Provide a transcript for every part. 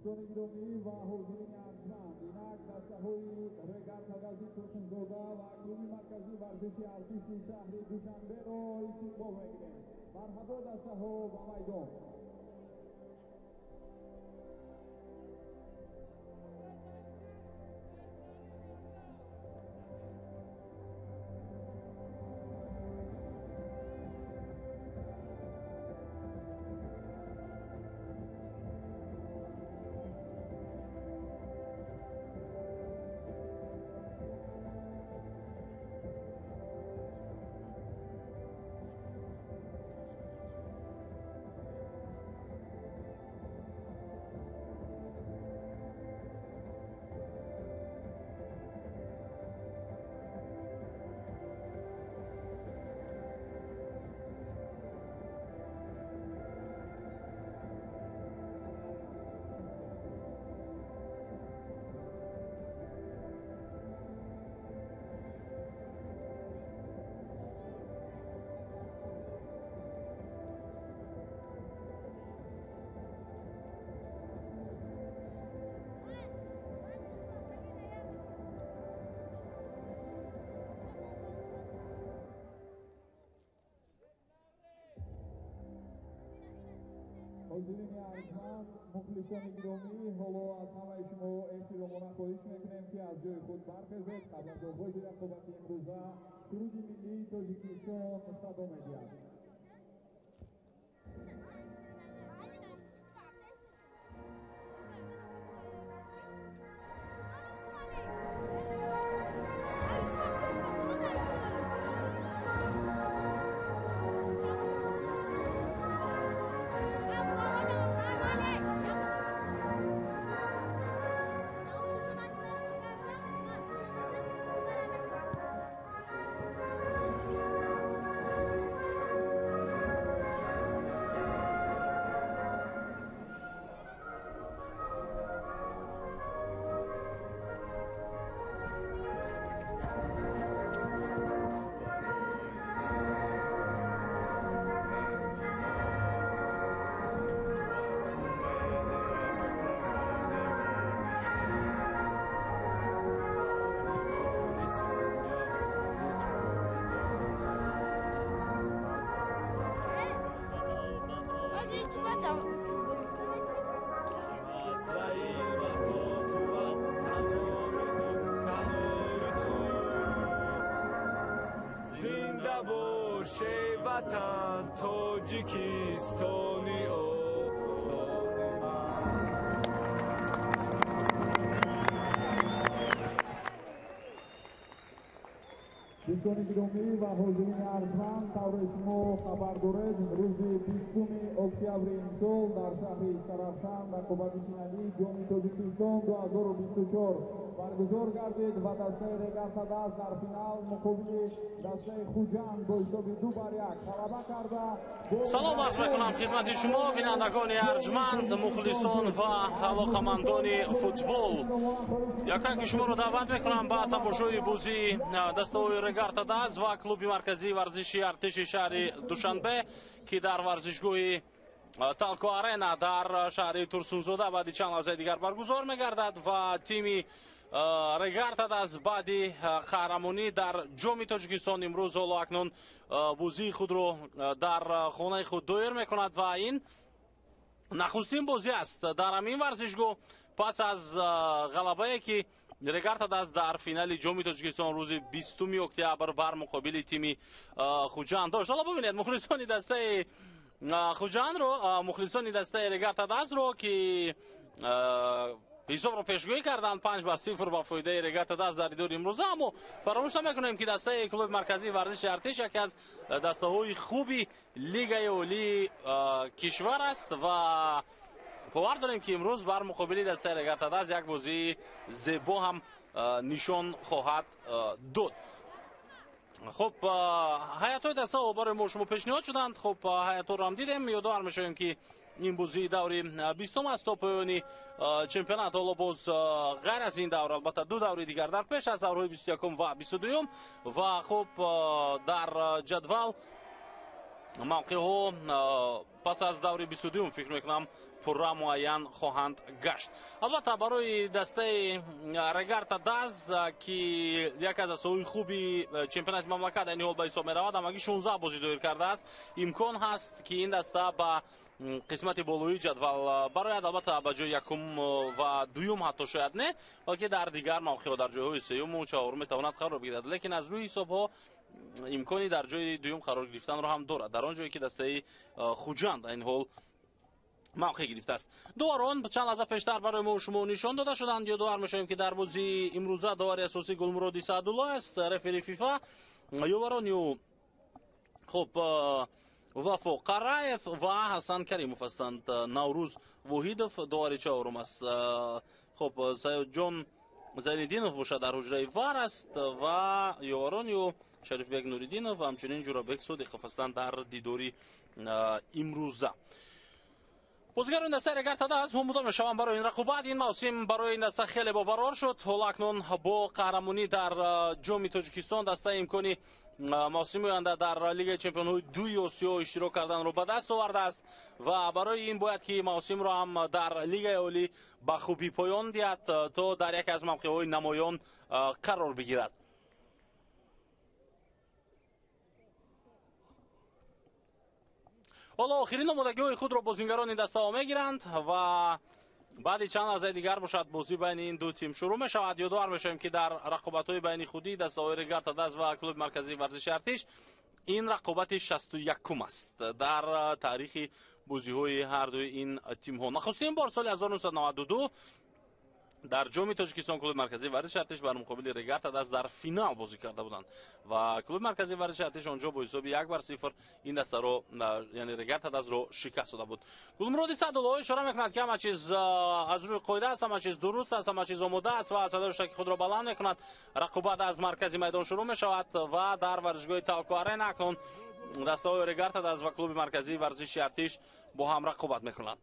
Дӯстони гиромӣ ва ҳозирини арҷманд, инак дастаҳои Регар-ТадАЗи Турсунзода ва клуби марказии варзиши артиши шаҳри Душанберо истиқбол мекунем. Марҳабо дастаҳо ба майдон. ҳозирини арҷманд, мухлисони гиромӣ, ҳоло аз ҳамаи шумо эҳтиромона хоҳиш мекунем, ки аз ҷои худ бархезед. Қабл аз оғози рақобати имрӯза суруди миллии Тоҷикистон садо медиҳад. Зинда бош ватан Тоҷикистони озоди ман. Дӯстони гиромӣ ва ҳозирини арҷманд, тавре шумо хабар доред, рӯзи 20 октябри имсол дар шаҳри Сарафшан рақобати финалии Ҷоми Тоҷикистон 2024 баргузор гардид ва дастаи Регар-ТадАЗ дар финал муқобили дастаи Хуҷанд бо ҳисоби 2-1 ғалаба карда. Салом арз мекунам хидмати шумо, бинандагони арҷманд, мухлисон ва алоқамандони футбол. Якаки шуморо даъват мекунам ба тамошои бозии дастаҳои Регар-ТадАЗ ва клуби марказии варзиши артиши шаҳри Душанбе, ки дар варзишгоҳи Талко Арена дар шаҳри Турсунзода баъди чанд лаҳзаи дигар баргузор мегардад ва тими Регар-ТадАЗ баъди қаҳрамонӣ дар Ҷоми Тоҷикистон имрӯз ҳоло акнун бозии худро дар хонаи худ доир мекунад ва ин нахустин бозӣ аст дар ҳамин варзишгоҳ пас аз ғалабае, ки Регар-ТадАЗ дар финали Ҷоми Тоҷикистон рӯзи 20 октябр бар муқобили тими Хуҷанд дошт. Ҳоло бибинед мухлисони дастаи Хуҷандро, мухлисони дастаи Регар-ТадАЗро, ки ҳисобро пешгӯӣ карданд 5-0 ба фоидаи Регар-ТадАЗ дар дидори имрӯза. Аммо фаромӯш намекунем, ки дастаи клуби марказии варзиши артиш яке аз дастаҳои хуби лигаи олии кишвар аст ва бовар дорем, ки имрӯз бар муқобили дастаи Регар-ТадАЗ як бозии зебо ҳам нишон хоҳад дод. Хуб, ҳайатҳои дастаҳо барои мо шумо пешниҳод шуданд. Хуб, ҳайатҳоро ҳам дидем. Ёдовар мешавем, ки ин бозии даври 20 аст то поёни чемпионат. Ҳоло боз ғайр аз ин давр албатта ду даври дигар дар пеш аст, даврҳои 21 ва 22. Ва хуб, дар ҷадвал мавқеъҳо пас аз даври 22 фикр мекунам пурра муайян хоҳанд гашт. Албатта, барои дастаи Регар-ТадАЗ, ки яке аз дастаҳои хуби чемпионати мамлакат айни ҳол ба ҳисоб меравад, ҳамагӣ 16 бозӣ доир кардааст, имкон ҳаст, ки ин даста ба қисмати болоии ҷадвал барояд. Албатта, ба ҷои якум ва дуюм ҳатто шояд не, балки дар дигар мавқеъҳо, дар ҷойҳои сеюму чаҳорум метавонад қарор бигирад, лекин аз рӯи ҳисобҳо имкони дар ҷои дуюм қарор гирифтанро ҳам дорад, дар он ҷое ки дастаи Хуҷанд айни ҳол мавқеъ гирифтааст. Доварон чанд лаҳза пештар барои мо шумо нишон дода шуданд. Ёдовар мешавем, ки дар бозии имрӯза довари асосӣ Гулмуроди Саъдулло аст, рефери ФИФА, ёварони ӯ хуб Вафо Қараев ва Ҳасан Каримов ҳастанд. Наврӯз Воҳидов довари чаҳорум аст. Хуб, Саёдҷон Зайниддинов бошад дар ҳуҷраи ВАР аст ва ёварони ӯ Шарифбек Нуриддинов ва ҳамчунин Ҷурабек Содиқов ҳастанд дар дидори имрӯза. Бозигарони дастаи Регар-ТадАЗ омода мешаванд барои ин рақобат. Ин мавсим барои ин даста хеле бобарор шуд. Ҳоло акнун бо қаҳрамонӣ дар Ҷоми Тоҷикистон даста имкони мавсими оянда дар Лигаи чемпионҳои дуи Осиё иштирок карданро ба даст овардааст ва барои ин бояд, ки мавсимро ҳам дар Лигаи олӣ ба хубӣ поён диҳад, то дар яке аз мавқеъҳои намоён қарор бигирад. Ҳоло охирин омодагиҳои худро бозингарони дастаҳо мегиранд ва баъди чанд лаҳзаи дигар бошад, бозӣ байни ин ду тим шурӯъ мешавад. Ёдовар мешавем, ки дар рақобатҳои байни худии дастаҳои Регар-ТадАЗ ва клуби марказии варзиши Артиш ин рақобати 61-ум аст дар таърихи бозиҳои ҳардуи ин тимҳо. Нахустин бор соли 1992 дар Ҷоми Тоҷикистон клуби марказии варзиши Артиш бар муқобили Регар-ТадАЗ дар финал бозӣ карда буданд ва клуби марказии варзиши Артиш онҷо бо ҳисоби 1-0 ин дастаро, яъне Регар-ТадАЗро шикаст дода буд. Гулмуроди Саъдулло ишора мекунад, ки ҳама чиз аз рӯи қоида аст, ҳама чиз дуруст аст, ҳама чиз омода аст ва садои ҳуштаки худро баланд мекунад. Рақобат аз маркази майдон шурӯъ мешавад ва дар варзишгоҳи Талко Арена акнун дастаҳои Регар-ТадАЗ ва клуби марказии варзиши Артиш бо ҳам рақобат мекунанд.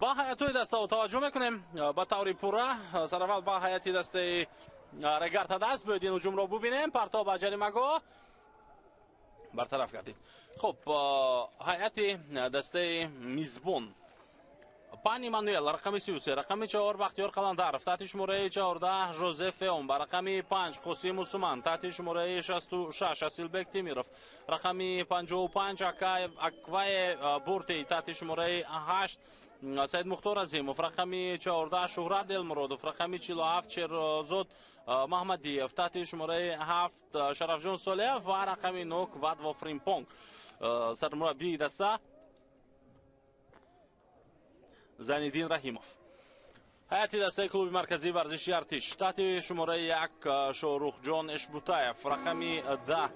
Ба ҳайатҳои дастаҳо таваҷҷӯҳ мекунем ба таври пурра. Сараввал ба ҳайати дастаи Регар-ТадАЗ. Биёед, ин ҳуҷумро бубинем. Партов ба ҷаримагоҳ бартараф гардид. Хуб, ҳайати дастаи мизбон: Пани Мануэл рақами 33, рақами 4 Бахтиёр Қаландаров, таҳти шумораи 14 Жозеф Феон, ба рақами 5 Қосим Усуман, таҳти шумораи 66 Асилбек Темиров, рақами 55 Аквае Буртей, таҳти шумораи 8 Саид Мухтор Азимов, рақами 14 Шуҳрат Элмуродов, рақами 47 Шерзод Маҳмадиев, таҳти шумораи 7 Шарафҷон Солеев ва рақами 9 Вадво Фримпонг. Сармураббии даста Зайниддин Раҳимов. Ҳайати дастаи клуби марказии варзиши Артиш: таҳти шумораи 1 Шоҳрухҷон Эшбутаев, рақами 10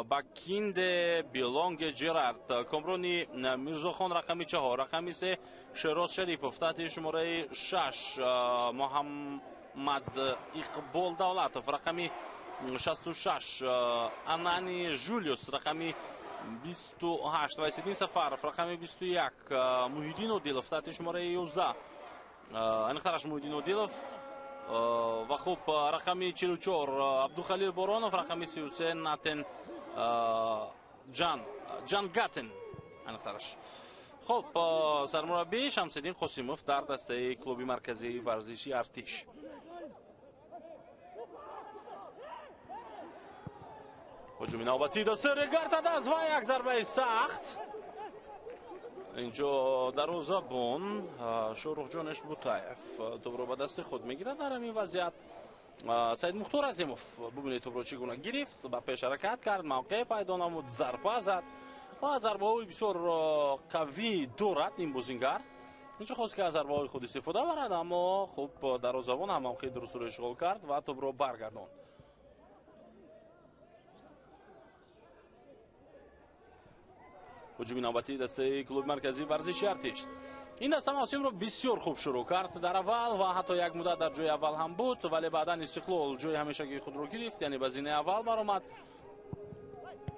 Бакинде Билонге Ҷерард, Комрони Мирзохон рақами 4, рақами 3 Шероз Шарипов, таҳти шумораи 6 Муҳаммад Иқбол Давлатов, рақами 66 Анани Жулиус, рақами 28 Вайсиддин Сафаров, рақами 21 Муҳиддин Одилов, таҳти шумораи 11, аниқтараш Муҳиддин Одилов ва хуб, рақами 44 Абдухалил Боронов, рақами 33 Натен Ҷангатен аниқтараш. Хуб, сармураббӣ Шамсиддин Қосимов дар дастаи клуби марказии варзиши Артиш. Ҳуҷуми навбатии дастаи Регар-ТадАЗ ва як зарбаи сахт. Инҷо дарвозабон Шоҳрухҷон Эшбутаев тӯбро ба дасти худ мегирад. Дар ҳамин вазъият Саид Мухтор Азимов, бубинед, тӯбро чӣ гуна гирифт, ба пеш ҳаракат кард, мавқеъ пайдо намуд, зарба зад ва зарбаҳои бисёр қавӣ дорад ин бозингар. Инҷо хост, ки аз зарбаҳои худ истифода барад, аммо хуб, дарвозабон ҳам мавқеи дурустро ишғол кард ва тӯбро баргардонд. Ҳуҷуми навбатии дастаи клуби марказии варзиши Артиш. Ин даста мавсимро бисёр хуб шурӯъ кард дар аввал ва ҳатто як муддат дар ҷои аввал ҳам буд, вале баъдан Истиқлол ҷои ҳамешагии худро гирифт, яъне ба зинаи аввал баромад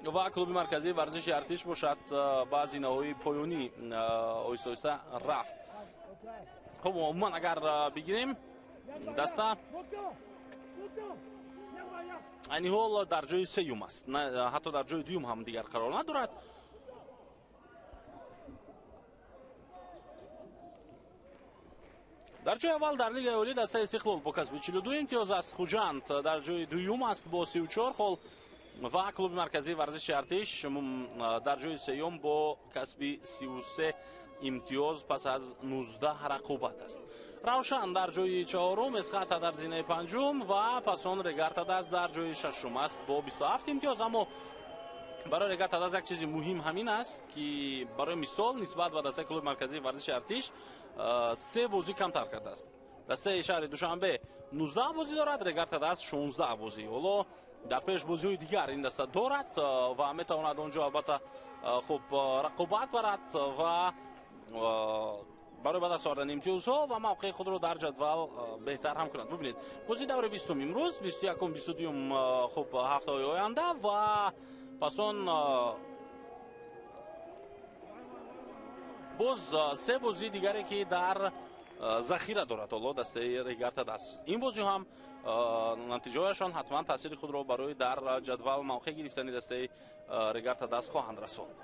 ва клуби марказии варзиши Артиш бошад, ба зинаҳои поёнӣ оҳиста оҳиста рафт. Хуб, умуман агар бигирем, даста айни ҳол дар ҷои сеюм аст, ҳатто дар ҷои дуюм ҳам дигар қарор надорад. Дар ҷои аввал дар Лигаи Олӣ дастаи Истиқлол бо касби 42 имтиёз аст. Хуҷанд дар ҷои дуюм аст бо 34 хол ва клуби марказии варзиши Артиш дар ҷои сеюм бо касби 33 имтиёз пас аз 19 рақобат аст. Равшан дар ҷои чаҳорум, Эсхата дар зинаи панҷум ва пас он Регар Тадаз дар ҷои шашум аст бо 27 имтиёз. Аммо барои Регар Тадаз як чизи муҳим ҳамин аст, ки барои мисол нисбат ба дастаи клуби марказии варзиши Артиш 3 бозӣ камтар кардааст. Дастаи шаҳри Душанбе 19 бозӣ дорад, Регар Тадаз 16 бозӣ. Ҳоло дар пеш бозиҳои дигар ин даста дорад ва метавонад онҷо албатта хуб рақобат барад ва барои ба даст овардани имтиёзҳо ва мавқеи худро дар ҷадвал беҳтар ҳам кунад. Бубинед, бозии даври 20 имрӯз, 21, 22 хуб ҳафтаҳои оянда ва пас он боз 3 бозии дигаре ки дар захира дорад ҳоло дастаи Регар Тадаз. Ин бозиҳо ҳам натиҷаҳояшон ҳатман таъсири худро барои дар ҷадвал мавқеъ гирифтани дастаи Регар Тадаз хоҳанд расонд.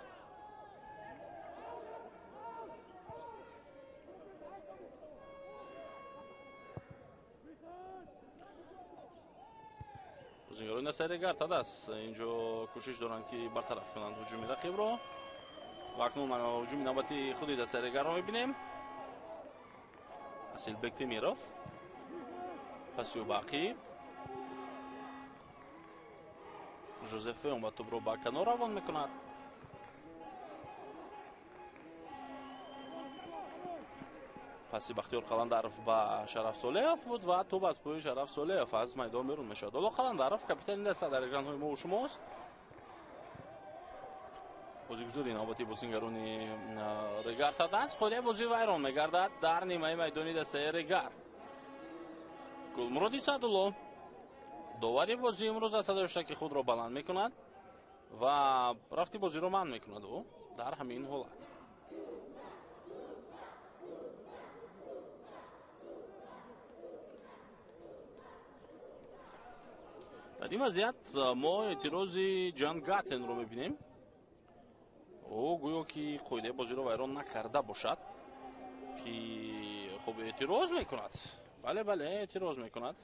Бозигарони дастаи Регар Тадаз инҷо кӯшиш доранд, ки бартараф кунанд ҳуҷуми рақибро ва акнун ҳуҷуми навбати худи дастаи Регарро мебинем. Асилбек Темиров пасиу ба ақиб, Жозеф Феон ба тӯбро ба канор равон мекунад. Паси Бахтиёр Қаландаров ба Шараф Солеев буд ва тӯб аз пои Шараф Солеев аз майдон берун мешавад. Ҳоло Қаландаров капитани даста дар экранҳои мо шумост. Бозигузори навбати бозингарони Регар Тадаз. Қоидаи бозӣ вайрон мегардад дар нимаи майдони дастаи Регар. Гулмуроди Садулло довари бозӣ имрӯз аз садои худро баланд мекунад ва рафти бозиро манъ мекунад ӯ дар ҳамин ҳолат. Дар ин вазъият мо эътирози Ҷан Гатенро мебинем. Ӯ гӯё ки қоидаи бозиро вайрон накарда бошад, ки хуб эътироз мекунад. Бале, бале, эътироз мекунад.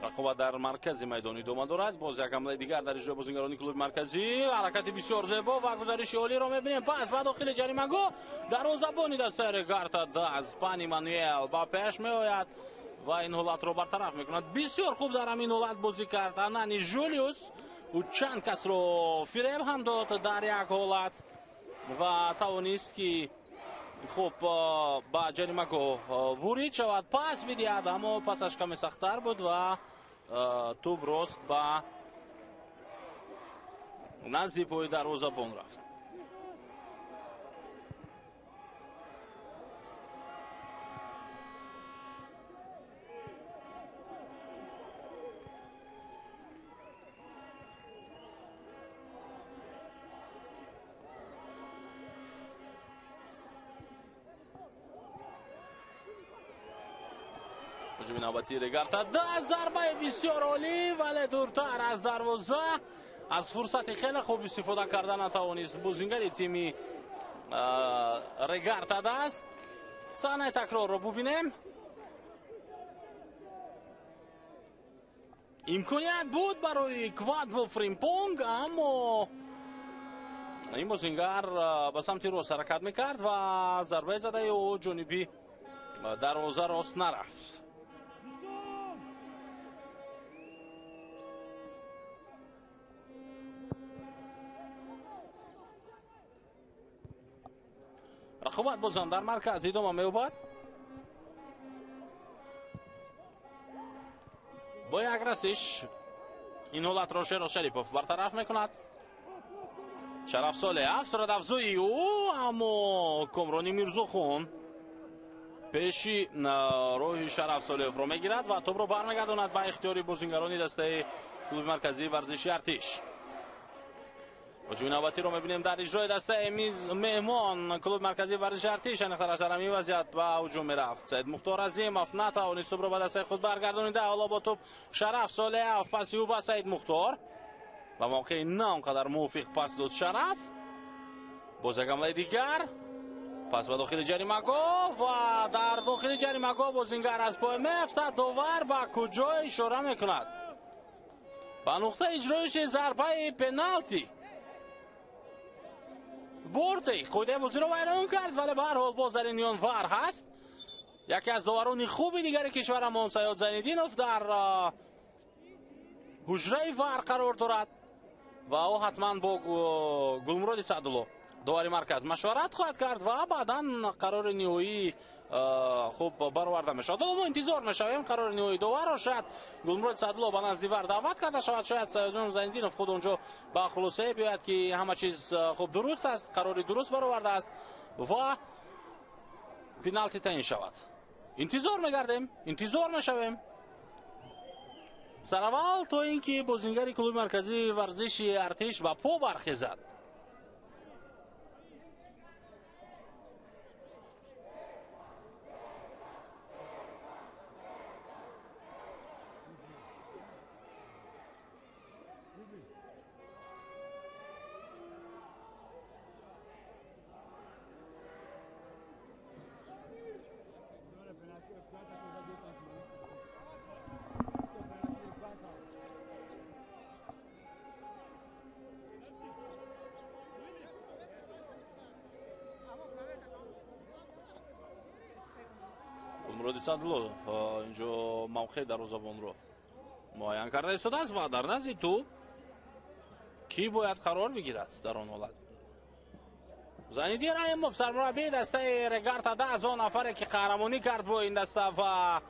Рақобат дар маркази майдон идома дорад. Боз як ҳамлаи дигар дар иҷрои бозингарони клуби марказӣ. Ҳаракати бисёр зебо ва гузариши олиро мебинем. Пас ба дохили ҷаримагоҳ дарвозабони дастаи Регар Тадаз Пани Мануэл ба пеш меояд ва ин ҳолатро бартараф мекунад. Бисёр хуб дар ҳамин ҳолат бозӣ кард Анани Жулиус. Ӯ чанд касро фиреб ҳам дод дар як ҳолат ва тавонист, ки хуб ба ҷаримагоҳ ворид шавад, пас бидиҳад, аммо пасаш каме сахттар буд ва тӯб рост ба назди пои дарвозабон рафт. Ҳуҷуми навбатии Регар Тадаз, зарбаи бисёр олӣ, вале дуртар аз дарвоза. Аз фурсати хеле хуб истифода карда натавонист бозингари тими Регар Тадаз. Саҳнаи такрорро бубинем. Имконият буд барои Квадво Фримпонг, аммо ин бозингар ба самти рост ҳаракат мекард ва зарбаи задаи ӯ ҷониби дарвоза рост нарафт. Рақобат бозам дар марказ идома меёбад. Бо як расиш ин ҳолатро Шероз Шарипов бартараф мекунад. Шараф Солеев суратафзои ӯ, аммо Комрони Мирзохон пеши роҳи Шараф Солеевро мегирад ва тӯбро бармегардонад ба ихтиёри бозингарони дастаи клуби марказии варзиши Артиш. Ҳуҷуми навбатиро мебинем дар иҷрои дастаи меҳмон клуби марказии варзиши Артиш. Аниқтараш дар ҳамин вазъият ба ҳуҷум мерафт. Саид Мухтор Азимов натавонист тӯбро ба дастаи худ баргардонида. Ҳоло бо тӯб Шараф Солеҳов, паси ӯ ба Саид Мухтор. Ба мавқеи на он қадар мувофиқ пас дод Шараф. Боз як ҳамлаи дигар. Пас ба дохили ҷаримагоҳ ва дар дохили ҷаримагоҳ бозингар аз пой меафтад. Довар ба куҷо ишора мекунад? Ба нуқтаи иҷроиши зарбаи пеналти. Бурди қоидаи бозиро вайрон кард, вале ба ҳар ҳол боз дар ин миён вар ҳаст. Яке аз доварони хуби дигари кишварамон Саёд Зайниддинов дар ҳуҷраи вар қарор дорад ва ӯ ҳатман бо Гулмуроди Саъдулло довари марказ машварат хоҳад кард ва баъдан қарори ниҳоӣ хуб бароварда мешавад. Ҳоло мо интизор мешавем қарори ниҳоии доварро. Шояд Гулмуроди Саъдулло ба назди вар даъват карда шавад, шояд Саёдҷон Зайниддинов худ онҷо ба хулосае биёяд, ки ҳама чиз хуб дуруст аст, қарори дуруст баровардааст ва пеналти таъин шавад. Интизор мегардем, интизор мешавем. Сараввал то ин ки бозингари клуби марказии варзиши Артиш ба по бархезад. Гулмуроди Саъдулло инҷо мавқеи дарвозабонро муайян карда истодааст ва дар назди тӯб кӣ бояд қарор бигирад дар он ҳолат? Зайниддин Раҳимов, сармураббии дастаи Регар-ТадАЗ, аз он нафаре ки қаҳрамонӣ кард бо ин даста ва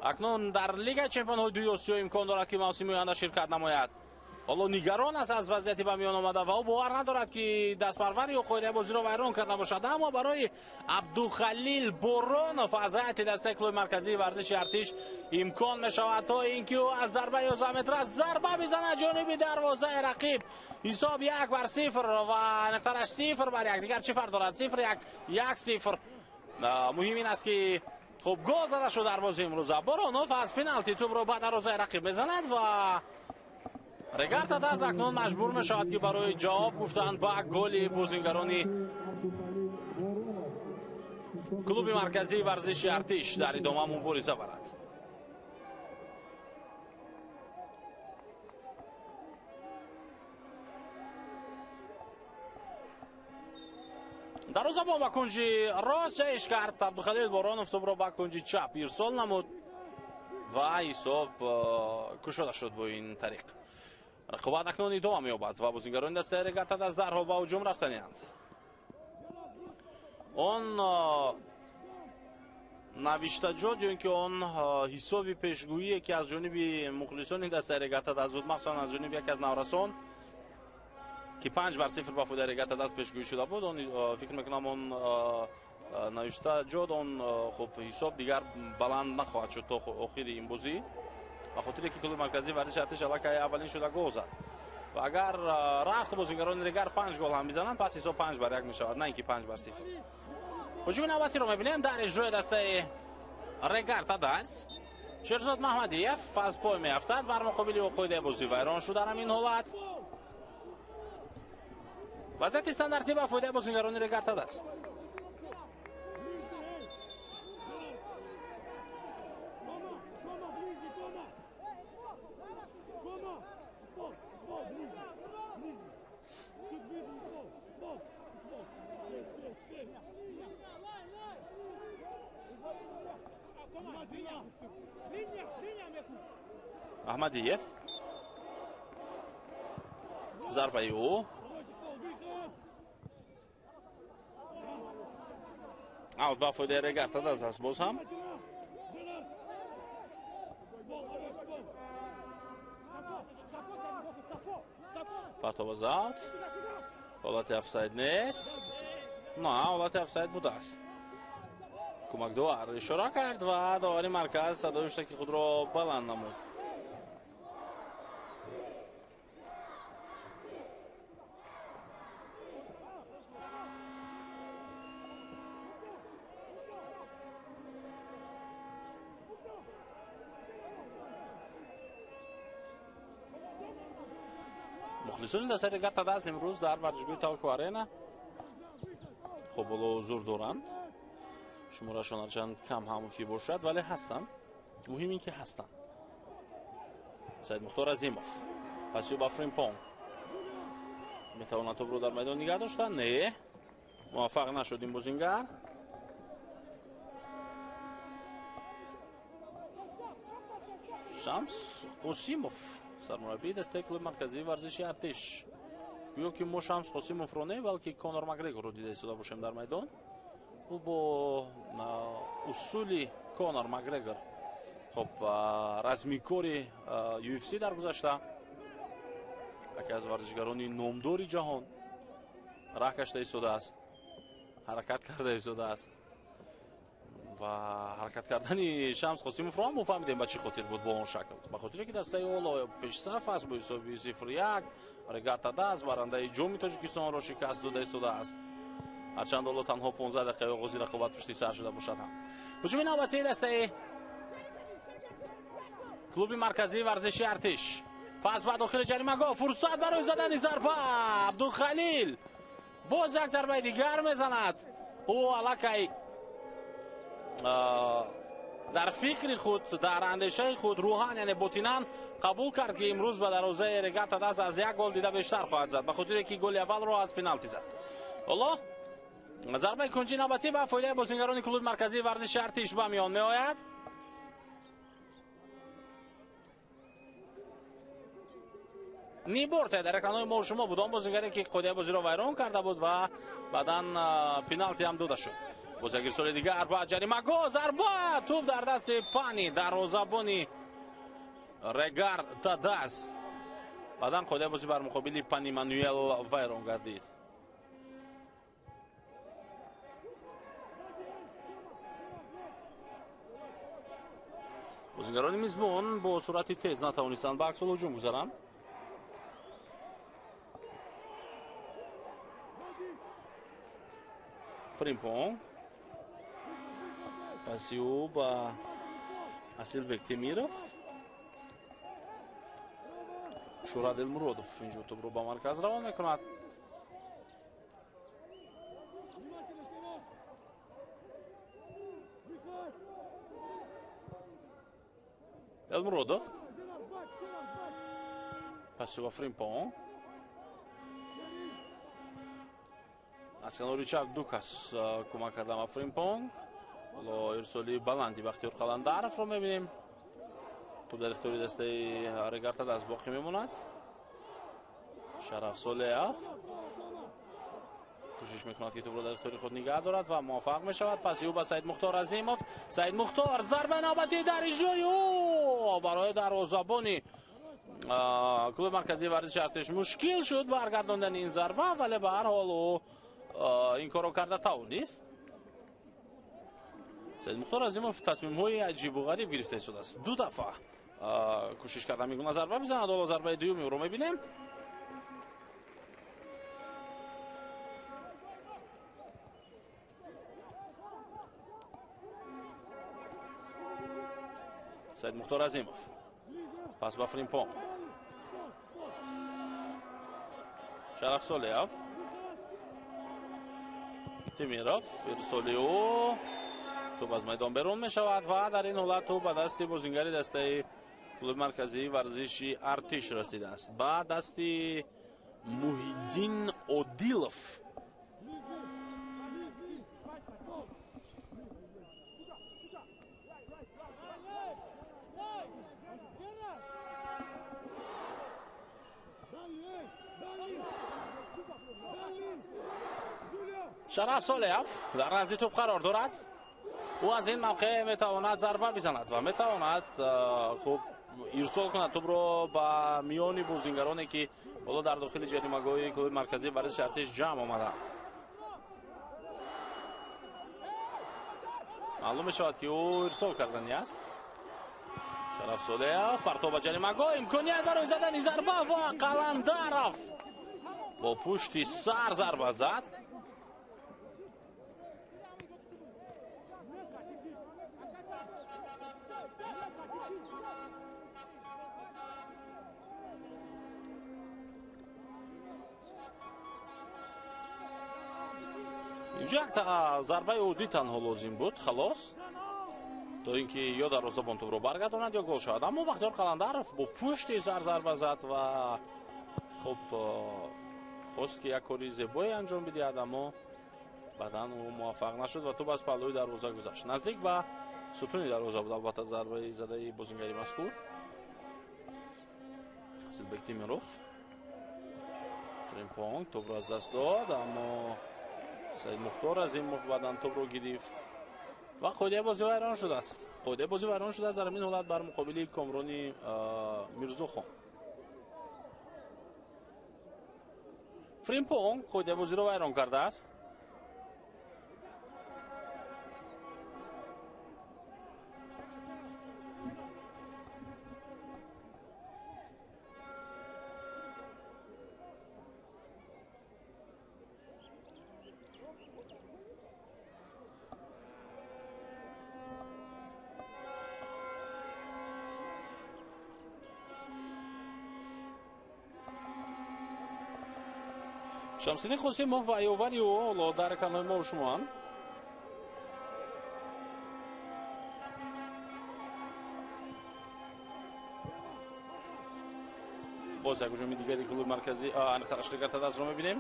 акнун дар Лигаи чемпионҳои дуи Осиё имкон дорад, ки мавсими оянда ширкат намояд. Ҳоло нигарон аст аз вазъияти ба миён омада ва ӯ бовар надорад, ки дастпарвар ё қоидаи бозиро вайрон карда бошад. Аммо барои Абдухалил Боронов аз ҳайати дастаи клуби марказии варзиши Артиш имкон мешавад то ин ки ӯ аз зарбаи 11 метра зарба бизанад ҷониби дарвозаи рақиб. Ҳисоб 1-0 ва аниқтараш 0-1. Дигар чӣ фарқ дорад? 0-1, 1-0. Муҳим ин аст, ки хуб гол зада шуд дар бозии имрӯза. Боронов аз пеналти тӯбро ба дарвозаи рақиб мезанад ва Регар-ТадАЗ акнун маҷбур мешавад, ки барои ҷавоб гуфтан ба голи бозингарони клуби марказии варзиши Артиш дар идома мубориза барад. Дарвозабон ба кунҷи рост ҷаҳиш кард. Абдухалил Боронов тӯбро ба кунҷи чап ирсол намуд ва ҳисоб кушода шуд бо ин тариқ. Рақобат акнун идома меёбад ва бозингарони дастаи Регар-ТадАЗ дарҳол ба ҳуҷум рафтанианд. Он навиштаҷот ё ин ки он ҳисоби пешгӯие, ки аз ҷониби мухлисони дастаи Регар-ТадАЗ буд, махсусан аз ҷониби яке аз наврасон, ки 5-0 ба фоидаи Регар-ТадАЗ пешгӯӣ шуда буд, он фикр мекунам он навиштаҷот, он хуб ҳисоб дигар баланд нахоҳад шуд то охири ин бозӣ, ба хотире ки клуби марказии варзиши Артиш аллакай аввалин шуда гол зад ва агар рафт бозингарони Регар 5 гол ҳам бизананд, пас ҳисоб 5-1 мешавад, на ин ки 5-0. Ҳуҷуми навбатиро мебинем дар иҷрои дастаи Регар-ТадАЗ. Шерзод Маҳмадиев аз пой меафтад, бар муқобили ӯ қоидаи бозӣ вайрон шуд дар ҳамин ҳолат. Вазъияти стандартӣ ба фоидаи бозингарони Регар-ТадАЗ. Аҳмадиев, зарбаи ӯ аут ба фоидаи Регар-ТадАЗ аст. Боз ҳам партова зад. Ҳолати офсайд нест. На, ҳолати офсайд будааст. Кӯмакдовар ишора кард ва довари марказ садои ҳуштаки худро баланд намуд. Мухлисони дастаи Регар-ТадАЗ имрӯз дар варзишгоҳи Талко Арена хуб ҳоло ҳузур доранд. Шуморашон ҳарчанд кам ҳам ки бошад, вале ҳастанд. Муҳим ин ки ҳастанд. Саид Мухтор Азимов паси ба Фримпонг метавонад топро дар майдон нигаҳ дошта? Не, муваффақ нашуд ин бозингар. Шамс Қосимов, сармураббии дастаи клуби марказии варзиши Артиш. Гӯё ки мо Шамс Қосимовро не, балки Конор Макгрегорро дида истода бошем дар майдон. Ӯ бо усули Конор Макгрегор, хоб, размикори UFC дар гузашта, яке аз варзишгарони номдори ҷаҳон, раҳ кашта истодааст, ҳаракат карда истодааст. Ва ҳаракат кардани Шамс Қосимовро ҳам мо фаҳмидем ба чӣ хотир буд бо он шакл. Ба хотире ки дастаи Оло пешсаф аст бо ҳисоби 0-1, Регар-ТадАЗ барандаи ҷоми Тоҷикистонро шикаст дода истодааст. Ҳарчанд ҳоло танҳо 15 дақиқаи оғози рақобат пушти сар шуда бошад ҳам. Ҳуҷуми навбатии дастаи клуби марказии варзиши Артиш. Пас ба дохили ҷаримагоҳ, фурсат барои задани зарба. Абдухалил боз як зарбаи дигар мезанад. Ӯ аллакай дар фикри худ, дар андешаи худ рӯҳан, яъне ботинан қабул кард, ки имрӯз ба дарвозаи Регар-ТадАЗ аз як гол дида бештар хоҳад зад, ба хотире ки голи аввалро аз пеналти зад. Ҳоло зарбаи кунҷи навбатӣ ба фоидаи бозингарони клуби марказии варзиши Артиш ба миён меояд. Ниборте дар экранҳои мо шумо буд, он бозингаре ки қоидаи бозиро вайрон карда буд ва баъдан пеналти ҳам дода шуд. Боз як ирсоли дигар ба ҷаримагоҳ, зарба, тӯб дар дасти Пани, дарвозабони Регар-ТадАЗ. Баъдан қоидаи бозӣ бар муқобили Пани Мануэл вайрон гардид. Бозингарони мизбон бо суръати тез натавонистанд ба аксул ҳуҷум гузаранд. Фримпонг паси ӯ ба Асилбек Темиров. Шӯрат Элмуродов инҷо тӯбро ба марказ равон мекунад. Элмуродов паси ба Фримпонг. Аз канори чап ду кас кӯмак кардам ба Фримпонг. Ҳоло ирсоли баланди Бахтиёр Қаландаровро мебинем. Тӯб дар ихтиёри дастаи Регар-ТадАЗ боқӣ мемонад. Шараф Солеев кӯшиш мекунад, ки тӯбро дар ихтиёри худ нигаҳ дорад ва муваффақ мешавад. Паси ӯ ба Саид Мухтор Азимов. Саид Мухтор, зарбаи навбатӣ дар иҷрои ӯ барои дарвозабони клуби марказии варзиши Артиш мушкил шуд баргардондани ин зарба, вале ба ҳар ҳол ӯ ин корро карда тавонист. Саид Мухтор Азимов тасмимҳои аҷибу ғариб гирифта истодааст. Ду дафъа кӯшиш карда мегуна зарба бизанад. Ҳоло зарбаи дуюми ӯро мебинем. Саид Мухтор Азимов пас ба Фримпонг. Шараф Солеев, Темиров, ирсоли ӯ, тӯб аз майдон берун мешавад ва дар ин ҳолат тӯб ба дасти бозингари дастаи клуби марказии варзиши Артиш расидааст, ба дасти Муҳиддин Одилов. Шараф Солеев дар назди тӯб қарор дорад. Ӯ аз ин мавқеъ метавонад зарба бизанад ва метавонад хуб ирсол кунад тӯбро ба миёни бозингароне, ки ҳоло дар дохили ҷаримагоҳи клуби марказии варзиши Артиш ҷамъ омаданд. Маълум мешавад, ки ӯ ирсол кардани аст. Шараф Солеев партоб ба ҷаримагоҳ, имконият барои задани зарба ва Қаландаров бо пушти сар зарба зад. Инҷо як зарбаи оддӣ танҳо лозим буд, халос, то ин ки ё дарвозабон тӯбро баргардонад ё гол шавад. Аммо Бахтиёр Қаландаров бо пушти сар зарба зад ва хуб хост ки як кори зебое анҷом бидиҳад, аммо баъдан ӯ муваффақ нашуд ва тӯб аз паҳлӯи дарвоза гузашт. Наздик ба сутуни дарвоза буд албатта зарбаи задаи бозингари мазкур. Асилбек Темиров. Фримпонг тӯбро аз даст дод, аммо Саид Мухтор Азимов баъдан тӯбро гирифт ва қоидаи бозӣ вайрон шудааст. Қоидаи бозӣ вайрон шудааст дар ҳамин ҳолат бар муқобили Комрони Мирзохон. Фримпонг қоидаи бозиро вайрон кардааст. Шамсиддин Қосимов ва ёвари ӯ ҳоло дар экранҳои мо шумоанд. Боз як ҳуҷуми дигари клуби марказӣ Регар-ТадАЗро мебинем.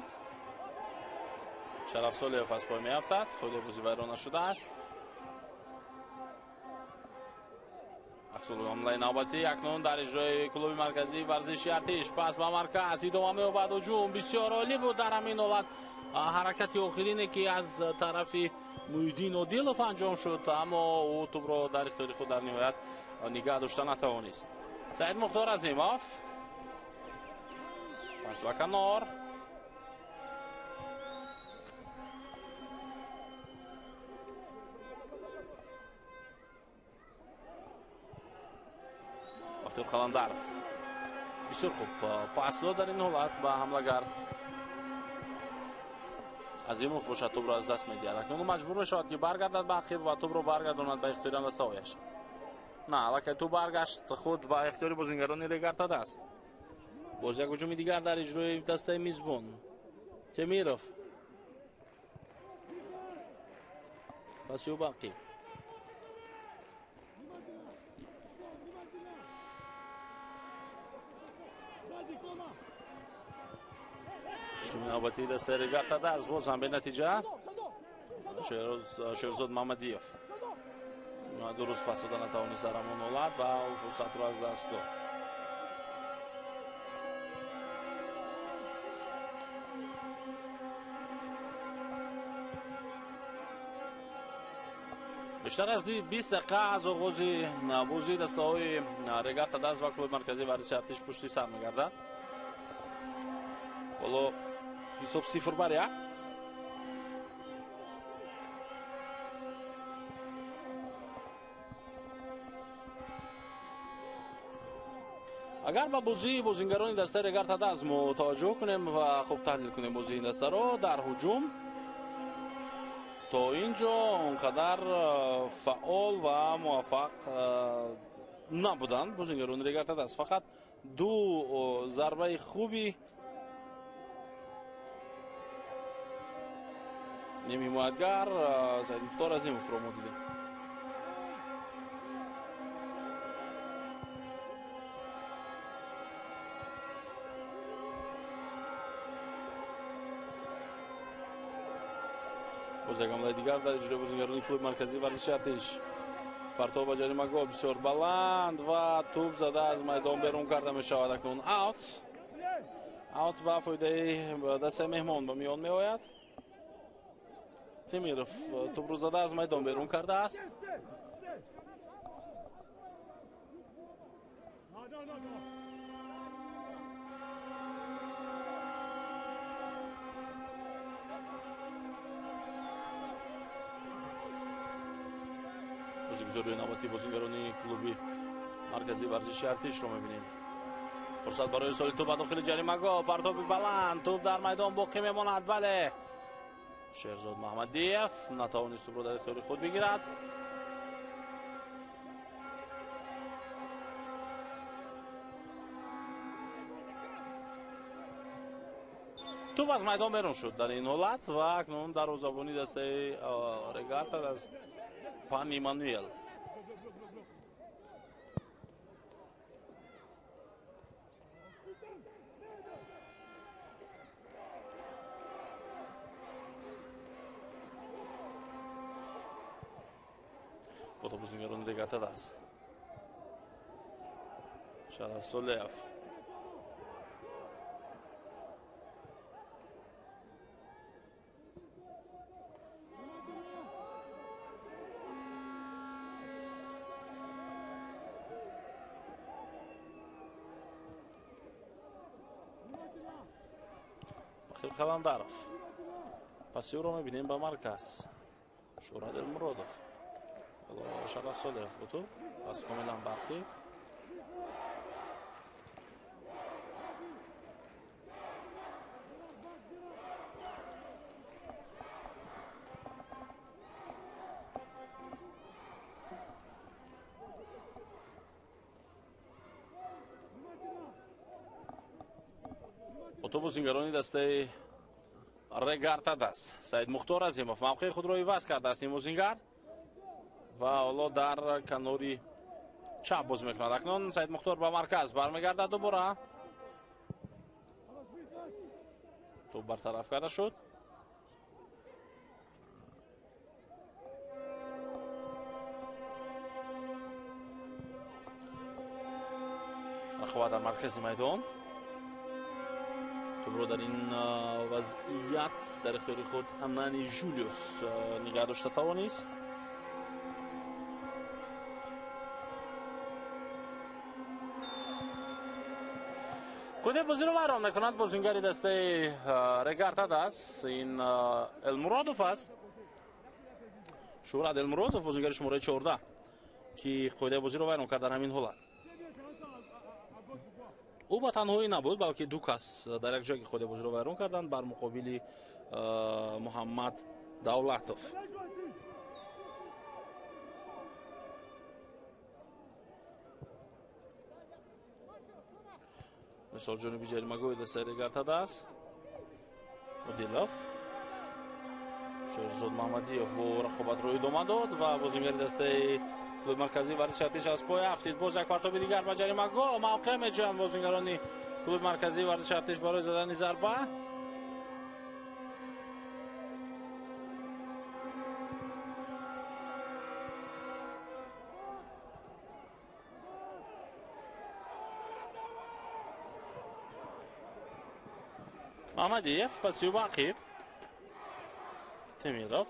Шараф Солиев аз пой меафтад, қоидаи бозӣ вайрон нашудааст. Ҳамлаи навбатӣ акнун дар иҷрои клуби марказии варзиши Артиш. Пас ба марказ идома меёбад ҳуҷум. Бисёр олӣ буд дар ҳамин ҳолат ҳаракати охирине ки аз тарафи Муҳиддин Одилов анҷом шуд, аммо ӯ тӯбро дар ихтиёри худ дар ниҳоят нигаҳ дошта натавонист. Саид Мухтор Азимов пас ба канор. Бахтиёр Қаландаров бисёр хуб пас дод дар ин ҳолат ба ҳамлагар. Азимов бошад тӯбро аз даст медиҳад. Акнун маҷбур мешавад ки баргардад ба ақиб ва тӯбро баргардонад ба ихтиёри дастаҳояш. На, аллакай тӯб баргашт худ ба ихтиёри бозингарони Регар-ТадАЗ. Боз як ҳуҷуми дигар дар иҷрои дастаи мизбон. Темиров паси ӯ ба ақиб. Ҳуҷуми навбатии дастаи Регар-ТадАЗ боз ҳам бенатиҷа. Шерзод Мамадиев дуруст пас дода натавонист дар ҳамон ҳолат ва фурсатро аз даст дод. Бештар аз 20 дақиқа аз оғози бозии дастаҳои Регар-ТадАЗ ва клуби марказии варзиши Артиш пушти сар мегардад. Ҳоло ҳисоб 0-1. Агар ба бозии бозингарони дастаи Регар-ТадАЗ мо таваҷҷӯҳ кунем ва хуб таҳлил кунем бозии ин дастаро, дар ҳуҷум то ин ҷо он қадар фаъол ва муваффақ набуданд бозингарони Регар-ТадАЗ. Фақат ду зарбаи хуби нимҳимоятгар Саид Мухтор Азимовро мо дидем. Боз як ҳамлаи дигар дар иҷрои бозингарони клуби марказии варзиши Артиш. Партов ба ҷаримагоҳ бисёр баланд ва тӯб зада аз майдон берун карда мешавад. Акнун аут. Аут ба фоидаи дастаи меҳмон ба миён меояд. Темиров тӯбро зада аз майдон берун кардааст. Бозигузории навбатии бозингарони клуби марказии варзиши Артишро мебинем. Фурсат барои ирсоли тӯб ба дохили ҷаримагоҳ. Партоби баланд, тӯб дар майдон боқӣ мемонад. Бале, Шерзод Маҳмадиев натавонист тӯбро дар ихтиёри худ бигирад. Туп аз майдон берун шуд дар ин ҳолат ва акнун дарвозабони дастаи Регар ТадАЗ Пан Иммануэл. Бо бозингарони Регар ТадАЗ. Шараф Солеев. Бахир Каландаров. Паси ӯро мебинем ба марказ. Шӯрат Элмуродов. Шараф Солеев бо туп. Пас комилан барқӣ. Бозингарони дастаи Регар ТадАЗ. Саид Мухтор Азимов мавқеи худро иваз кардааст ин бозингар ва ҳоло дар канори чап бозӣ мекунад. Акнун Саид Мухтор ба марказ бармегардад дубора. Туп бартараф карда шуд. Рақобат дар маркази майдон. Тупро дар ин вазъият дар ихтиёри худ Анани Жулиус нигаҳ дошта тавонист. Қоидаи бозиро вайрон мекунад бозингари дастаи Регар ТадАЗ. Ин Элмуродов аст. Шӯҳрат Элмуродов, бозингари шумораи 14, ки қоидаи бозиро вайрон кард дар ҳамин ҳолат. Ӯ ба танҳоӣ набуд, балки ду кас дар як ҷое ки қоидаи бозиро вайрон карданд бар муқобили Муҳаммад Давлатов. Мисол ҷониби ҷаримагоҳи дастаи Регар ТадАЗ. Одилов. Шерзод Маҳмадиев бо рақобатро идома дод ва бозингари дастаи клуби марказии варзиши Артиш аз пой афтид. Боз як партоби дигар ба ҷаримагоҳ. Мавқеъ меҷӯянд бозингарони клуби марказии варзиши Артиш барои задани зарба. Маҳмадиев паси ба ақиб. Темиров.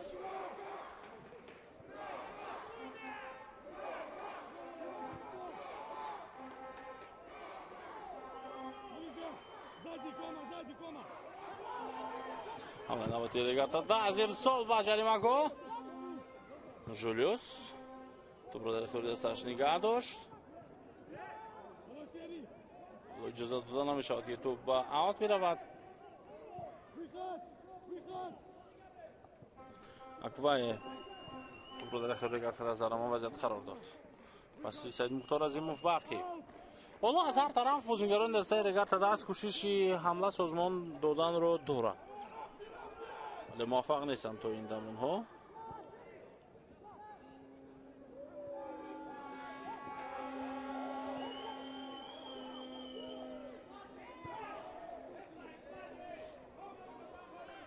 Ҳамлаи навбатии Регар ТадАЗ. Ирсол ба ҷаримагоҳ. Жулиус тупро дар ихтиёри дасташ нигаҳ дошт. Иҷоза дода намешавад, ки туп ба аут меравад. Аквае тупро дар ихтиёри Регар ТадАЗ дар ҳамон вазъият қарор дод. Паси Саид Мухтор Азимов ба ақиб. Ҳоло аз ҳар тараф бозингарони дастаи Регар ТадАЗ кӯшиши ҳамла созмон доданро доранд, вале муваффақ нестанд то ин дам онҳо.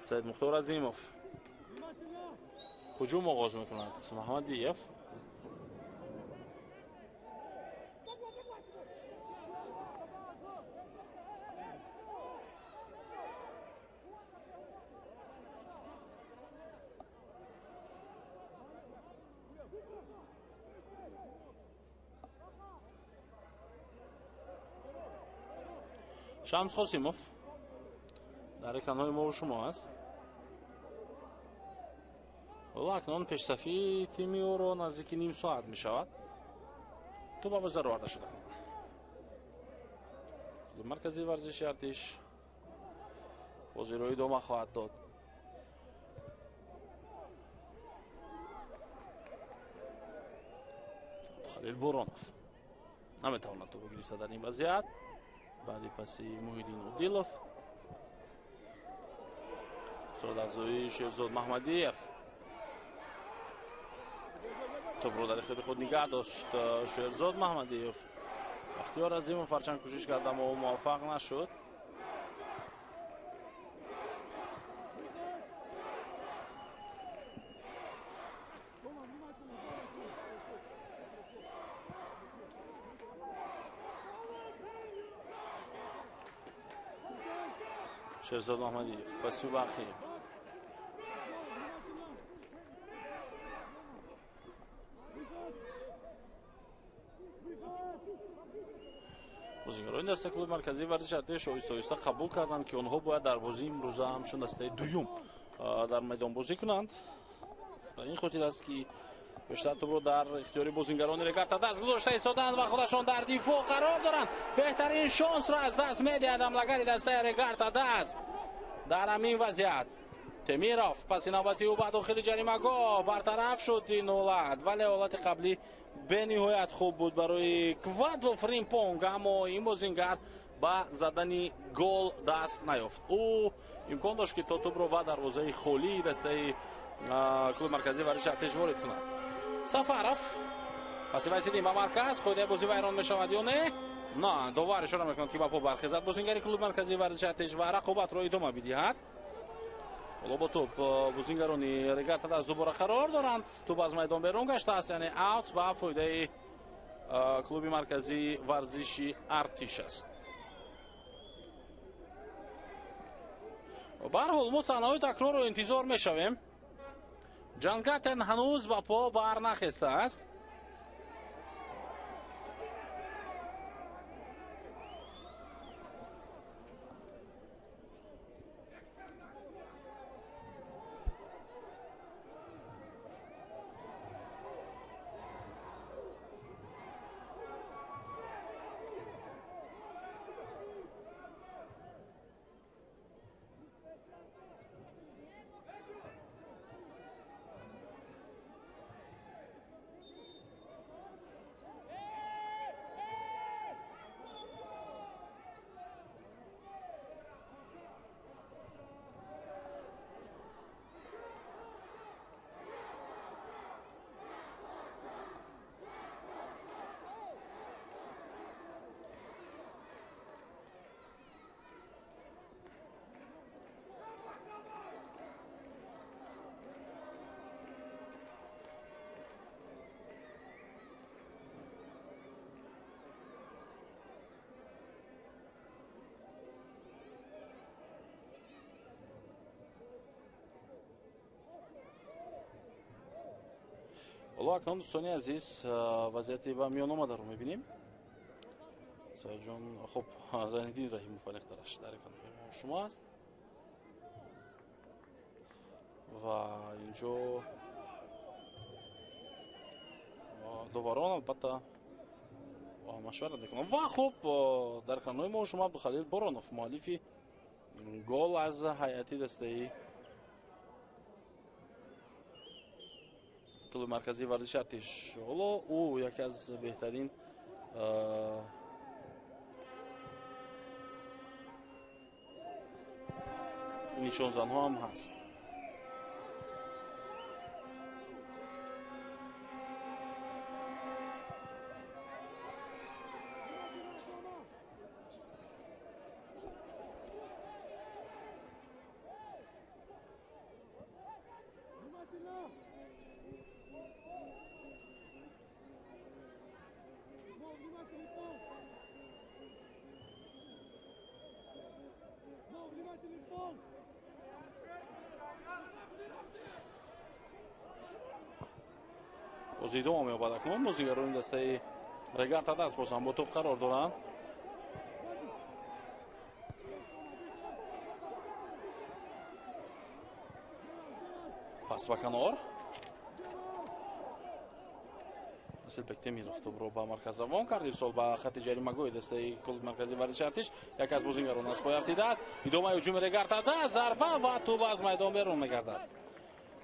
Саид Мухтор Азимов ҳуҷум оғоз мекунад. Маҳмадиев. Шамс Қосимов дар экранҳои мо шумо аст. Ҳоло акнун пешсафии тими ӯро наздики ним соат мешавад. Туп ба бозар оварда шуда. Клуби марказии варзиши Артиш бозиро идома хоҳад дод. Халил Боронов наметавонад тупро гирифта дар ин вазъият. Баъди паси Муҳиддин Одилов. Суръатафзоии Шерзод Маҳмадиев. Тӯбро дар ихтиёри худ нигаҳ дошт Шерзод Маҳмадиев. Бахтиёр Азимов ҳарчанд кӯшиш кард, аммо ӯ муваффақ нашуд. Шерзод Маҳмадиев ба Субахи. Бозигарони дастаи клуби марказии варзиши Артиш оҳиста оҳиста қабул карданд, ки онҳо бояд дар бозии имрӯза ҳамчун дастаи дуюм дар майдон бозӣ кунанд. Ба ин хотир аст, ки бештар тӯбро дар ихтиёри бозингарони Регарта даст гузошта истоданд ва худашон дар дифоъ қарор доранд. Беҳтарин шонсро аз даст медиҳад ҳамлагари дастаи Регарта даст. Дар ҳамин вазъият Темиров паси навбати ӯ ба дохили ҷаримагоҳ бартараф шуд ин ҳолат, вале ҳолати қаблӣ бениҳоят хуб буд барои Квадво Фримпонг, аммо ин бозингар ба задани гол даст наёфт. Ӯ имкон дошт, ки то тӯбро ба дарвозаи холии дастаи клуби марказии варзиши Артиш ворид кунад. Сафаров паси вайсидин ба марказ, қоидаи бозӣ вайрон мешавад ё не? На, довар ишора мекунад, ки ба по бархезад бозингари клуби марказии варзиши Артиш ва рақобатро идома бидиҳад. Ҳоло бо тӯб бозингарони Регарта даст дубора қарор доранд. Тӯб аз майдон берун гаштааст, яъне аут ба фоидаи клуби марказии варзиши Артиш аст. Ба ҳар ҳол мо саҳнаҳои такрорро интизор мешавем. Ҷангатен ҳанӯз ба по барнахестааст. Ҳоло акнун, дӯстони азиз, вазъияти ба миён омадаро мебинем. Саидҷон, хуб, Зайниддин Раҳимов алиқтараш дар экранҳои мо шумо аст ва инҷо доварон албатта машварат мекунанд. Ва хуб, дар экранҳои мо шумо Абдухалил Боронов, муаллифи гол аз ҳайати дастаи клуби марказии варзиши Артиш. Ҳоло ӯ яке аз беҳтарин нишонзанҳо ҳам ҳаст. Бозӣ идома меёбад акнун. Бозигарони дастаи Регарта даст боз ҳам бо тӯб қарор доранд. Пас ба канор. Асилбек Темиров тӯбро ба марказ равон кард. Ирсол ба хати ҷаримагоҳи дастаи клуби марказии варзиши Артиш. Яке аз бозингарон аз пой афтидааст. Идомаи ҳуҷуми Регарта даст, зарба ва тӯб аз майдон берун мегардад.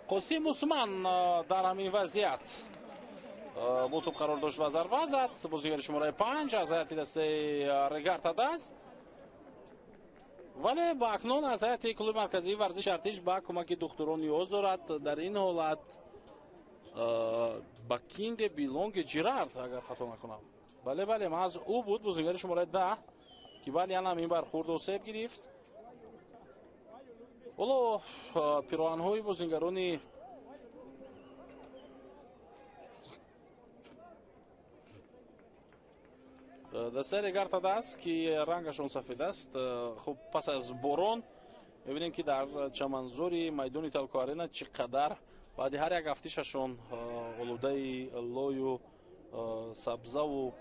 Қосим Усман дар ҳамин вазъият бо тӯб қарор дошт ва зарба зад. Бозигари шумораи 5 аз ҳайати дастаи Регарта даст. Вале ба акнун аз ҳайати клуби марказии варзиши Артиш ба кӯмаки духтурон ниёз дорад. Дар ин ҳолат ба Кинде Билонги Ҷирард, агар хато накунам. Бале, бале, маҳз ӯ буд бозингари шумораи 10, ки баъди ҳам ин бархӯрд осеб гирифт. Ҳоло пироҳанҳои бозингарони дастаи Регар-ТадАЗ, ки рангашон сафед аст, хуб, пас аз борон мебинем, ки дар чаманзори майдони Телко Арена чӣ қадар баъди ҳар як афтишашон олудаи лою сабзаву,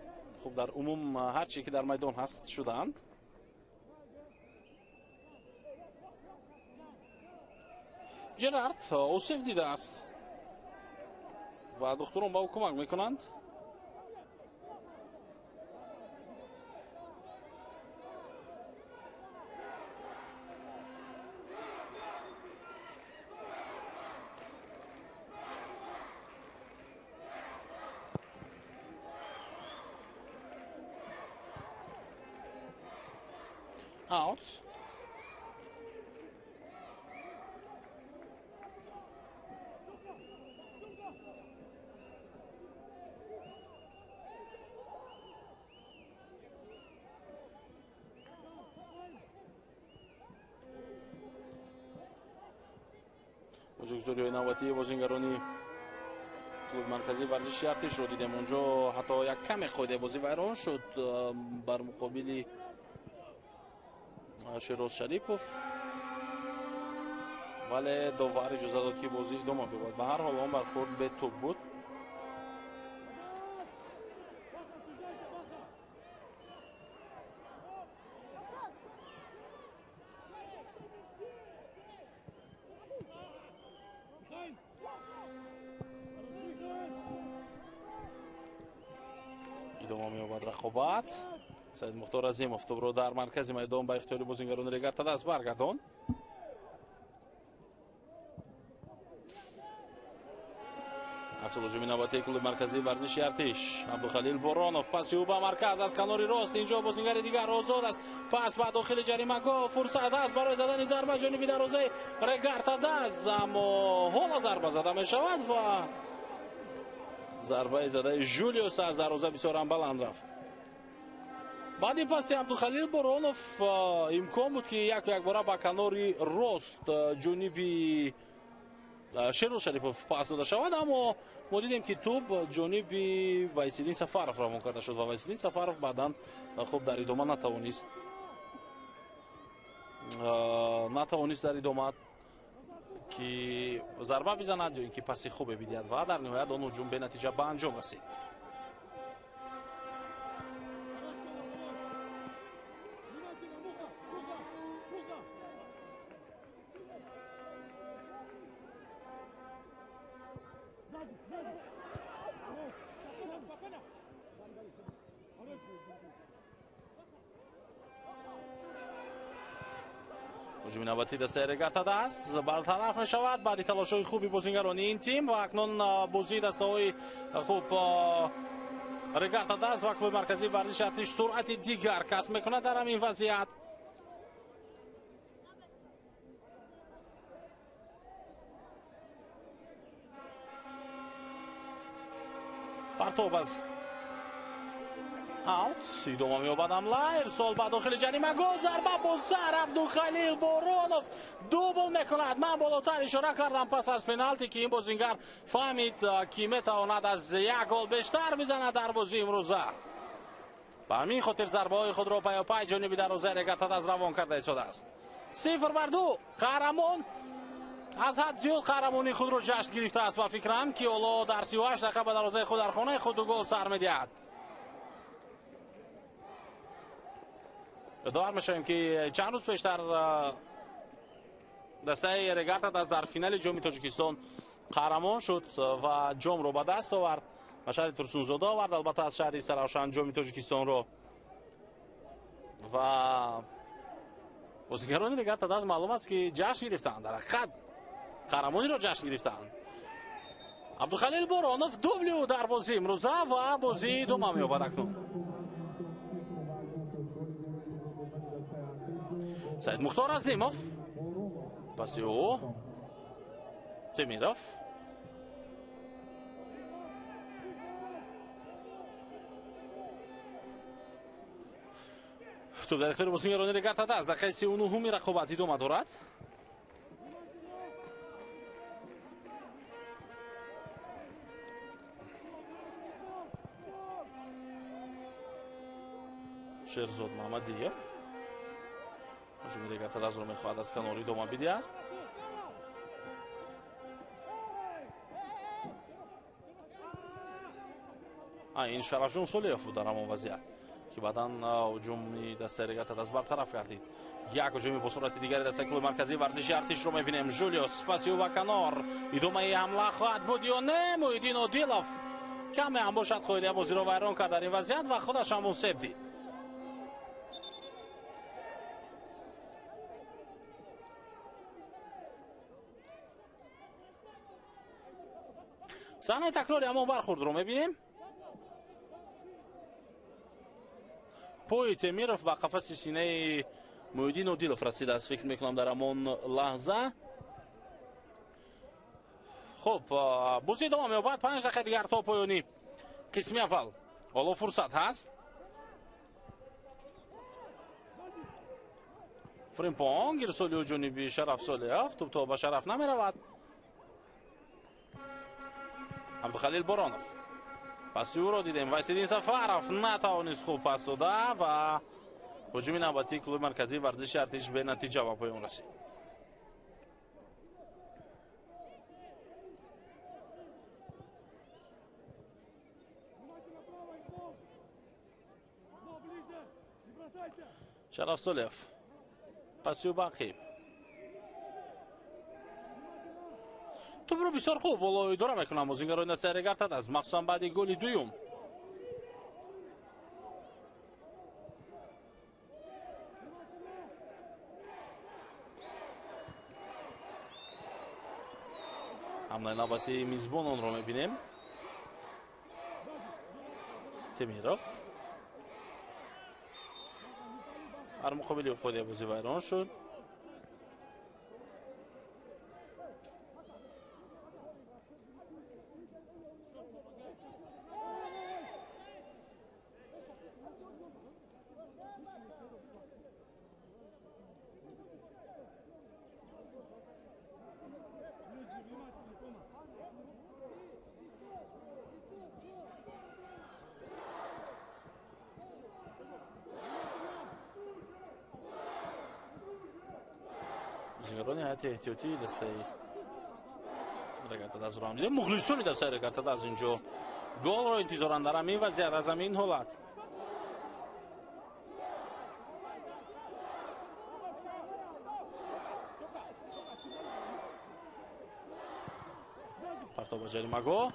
хуб, дар умум ҳар чизе ки дар майдон ҳаст шудаанд. Ҷерард осеб дидааст ва духтурон ба ӯ кӯмак мекунанд. Аут. Бозигузориҳои навбатии бозингарони клуби марказии варзиши Артишро дидем. Онҷо ҳатто як каме қоидаи бозӣ вайрон шуд бар муқобили Шероз Шарипов, вале довар иҷоза дод, ки бозӣ идома биёбад. Ба ҳар ҳол он бархӯрд бетӯб буд. Идома меёбад рақобат. Саид Мухтор Азимов тӯбро дар маркази майдон ба ихтиёри бозингарони Регар-ТадАЗ баргардонд. Аксулҳуҷуми навбатии клуби марказии варзиши Артиш. Абдухалил Боронов, паси ӯ ба марказ аз канори рост. Инҷо бозингари дигар озод аст. Пас ба дохили ҷаримагоҳ, фурсат аст барои задани зарба ҷониби дарвозаи Регар-ТадАЗ, аммо ҳоло зарба зада мешавад ва зарбаи задаи Жулиус аз дарвоза бисёрам баланд рафт. Баъди паси Абдухалил Боронов имкон буд, ки яку якбора ба канори рост ҷониби Шероз Шарипов пас дода шавад, аммо мо дидем, ки тӯб ҷониби Вайсиддин Сафаров равон карда шуд ва Вайсиддин Сафаров баъдан, хуб, дар идома натавонист дар идома ки зарба бизанад ё ин ки паси хубе бидиҳад ва дар ниҳоят он ҳуҷум бенатиҷа ба анҷом расид. Ҳуҷуми навбатии дастаи Регар-ТадАЗ бартараф мешавад баъди талошҳои хуби бозингарони ин тим ва акнун бозии дастаҳои, хуб, Регар-ТадАЗ ва клуби марказии варзиши Артиш суръати дигар касб мекунад дар ҳамин вазъият. Партоб аз аут, идома меёбад ҳамла, ирсол ба дохили ҷаримагоҳ, зарба бо сар, Абдухалил Боронов дубл мекунад. Ман болотар ишора кардам пас аз пеналти, ки ин бозингар фаҳмид, ки метавонад аз як гол бештар бизанад дар бозии имрӯза. Ба ҳамин хотир зарбаҳои худро пайопай ҷониби дарвозаи Регар-ТадАЗ равон карда истодааст. 0-2. Қаҳрамон аз ҳад зиёд қаҳрамонии худро ҷашн гирифтааст, ба фикрам, ки ҳоло дар 38 дақиқа ба дарвозаи худ дар хонаи худ ду гол сар медиҳад. Ёдовар мешавем, ки чанд рӯз пештар дастаи Регар-ТадАЗ дар финали ҷоми Тоҷикистон қаҳрамон шуд ва ҷомро ба даст овард, ба шаҳри Турсунзода овард, албатта аз шаҳри Саравшан ҷоми Тоҷикистонро. Ва бозигарони Регар-ТадАЗ маълум аст, ки ҷашн гирифтанд, дар ҳақиқат қаҳрамониро ҷашн гирифтанд. Абдухалил Боронов дубли ӯ дар бозии имрӯза ва бозӣ идома меёбад акнун. Саид Мухтор Азимов, паси ӯ Темиров. Туп дар ихтиёри бозингарони Регар-ТадАЗ. Дақиқаи 39-уми рақобат идома дорад. Шерзод Мамадиев ҳуҷуми Регар-ТадАЗро мехоҳад аз канор идома бидиҳад. Ин Шарафҷон Солиев буд дар ҳамон вазъият, ки баъдан ҳуҷуми дастаи Регар-ТадАЗ бартараф гардид. Як ҳуҷуми бо суръати дигари дастаи клуби марказии варзиши Артишро мебинем. Жулиус паси ӯ ба канор. Идомаи ҳамла хоҳад буд ё не? Муҳиддин Одилов каме ҳам бошад қоидаи бозиро вайрон кард дар ин вазъият ва худаш ҳам мусеб дид. Саҳнаи такрори ҳамон бархурдро мебинем. Пои Темиров ба қафаси синаи Муҳиддин Одилов расидааст, фикр мекунам дар ҳамон лаҳза. Хуб, бозӣ идома меёбад. 5 дақиқа дигар то поёни қисми аввал. Ҳоло фурсат ҳаст. Фримпонг ирсоли ӯ ҷониби Шараф Солиев. Туп то ба Шараф намеравад. Абдухалил Боронов паси ӯро дидем. Вайсиддин Сафаров натавонист хуб пас дода ва ҳуҷуми навбатии клуби марказии варзиши Артиш бенатиҷа ба поён расид. Шараф Солиев паси ӯ ба ақиб. Тупро бисёр хуб боло идора мекунанд бозингарони дастаи Регар-ТадАЗ, махсусан баъди голи дуюм. Ҳамлаи навбатии мизбононро мебинем. Темиров ҳар муқобили ӯ қоидаи бозӣ вайрон шуд. Бозингарони ҳайати эҳтиётии дастаи Регар-ТадАЗро ҳам дидем. Мухлисони дастаи Регар-ТадАЗ инҷо голро интизоранд дар ҳамин вазъият, аз ҳамин ҳолат. Партов ба ҷаримагоҳ.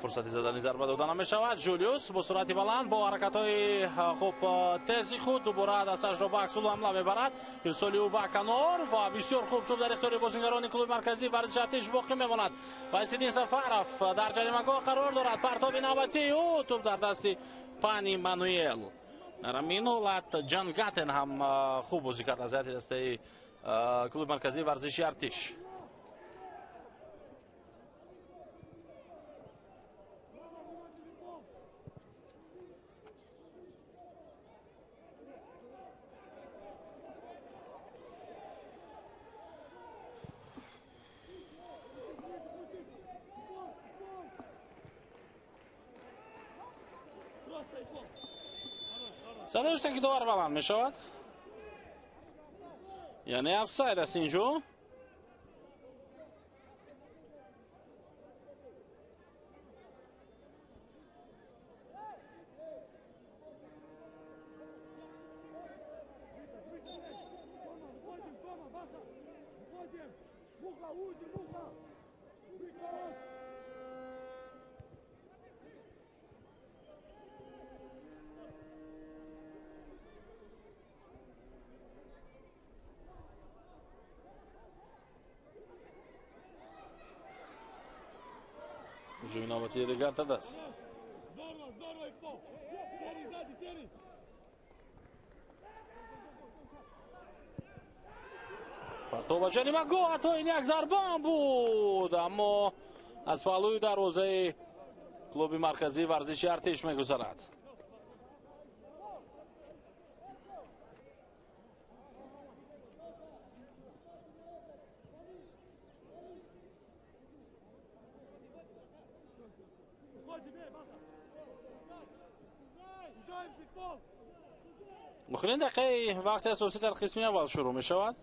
Фурсати задани зарба дода намешавад. Жулиус бо суръати баланд, бо ҳаракатҳои хуб тези худ дубора дасташро ба аксулу ҳамла мебарад. Ирсоли ӯ ба канор ва бисёр хуб туп дар ихтиёри бозингарони клуби марказии варзиши Артиш боқӣ мемонад. Вайсиддин Сафаров дар ҷаримагоҳ қарор дорад. Партоби навбатии ӯ, туп дар дасти Пани Мануэл. Дар ҳамин ҳолат Ҷангатен ҳам хуб бозӣ кард аз ҳайати дастаи клуби марказии варзиши Артиш. Садои ки довар баланд мешавад, яъне офсайд аст инҷо. Ҳуҷуми навбатии Регар-ТадАЗ. Партов ба ҷаримагоҳ, ҳатто ин як зарбаам буд, аммо аз паҳлӯи дарвозаи клуби марказии варзиши Артиш мегузарад. Охирин дақиқаи вақти асосӣ дар қисми аввал шурӯъ мешавад.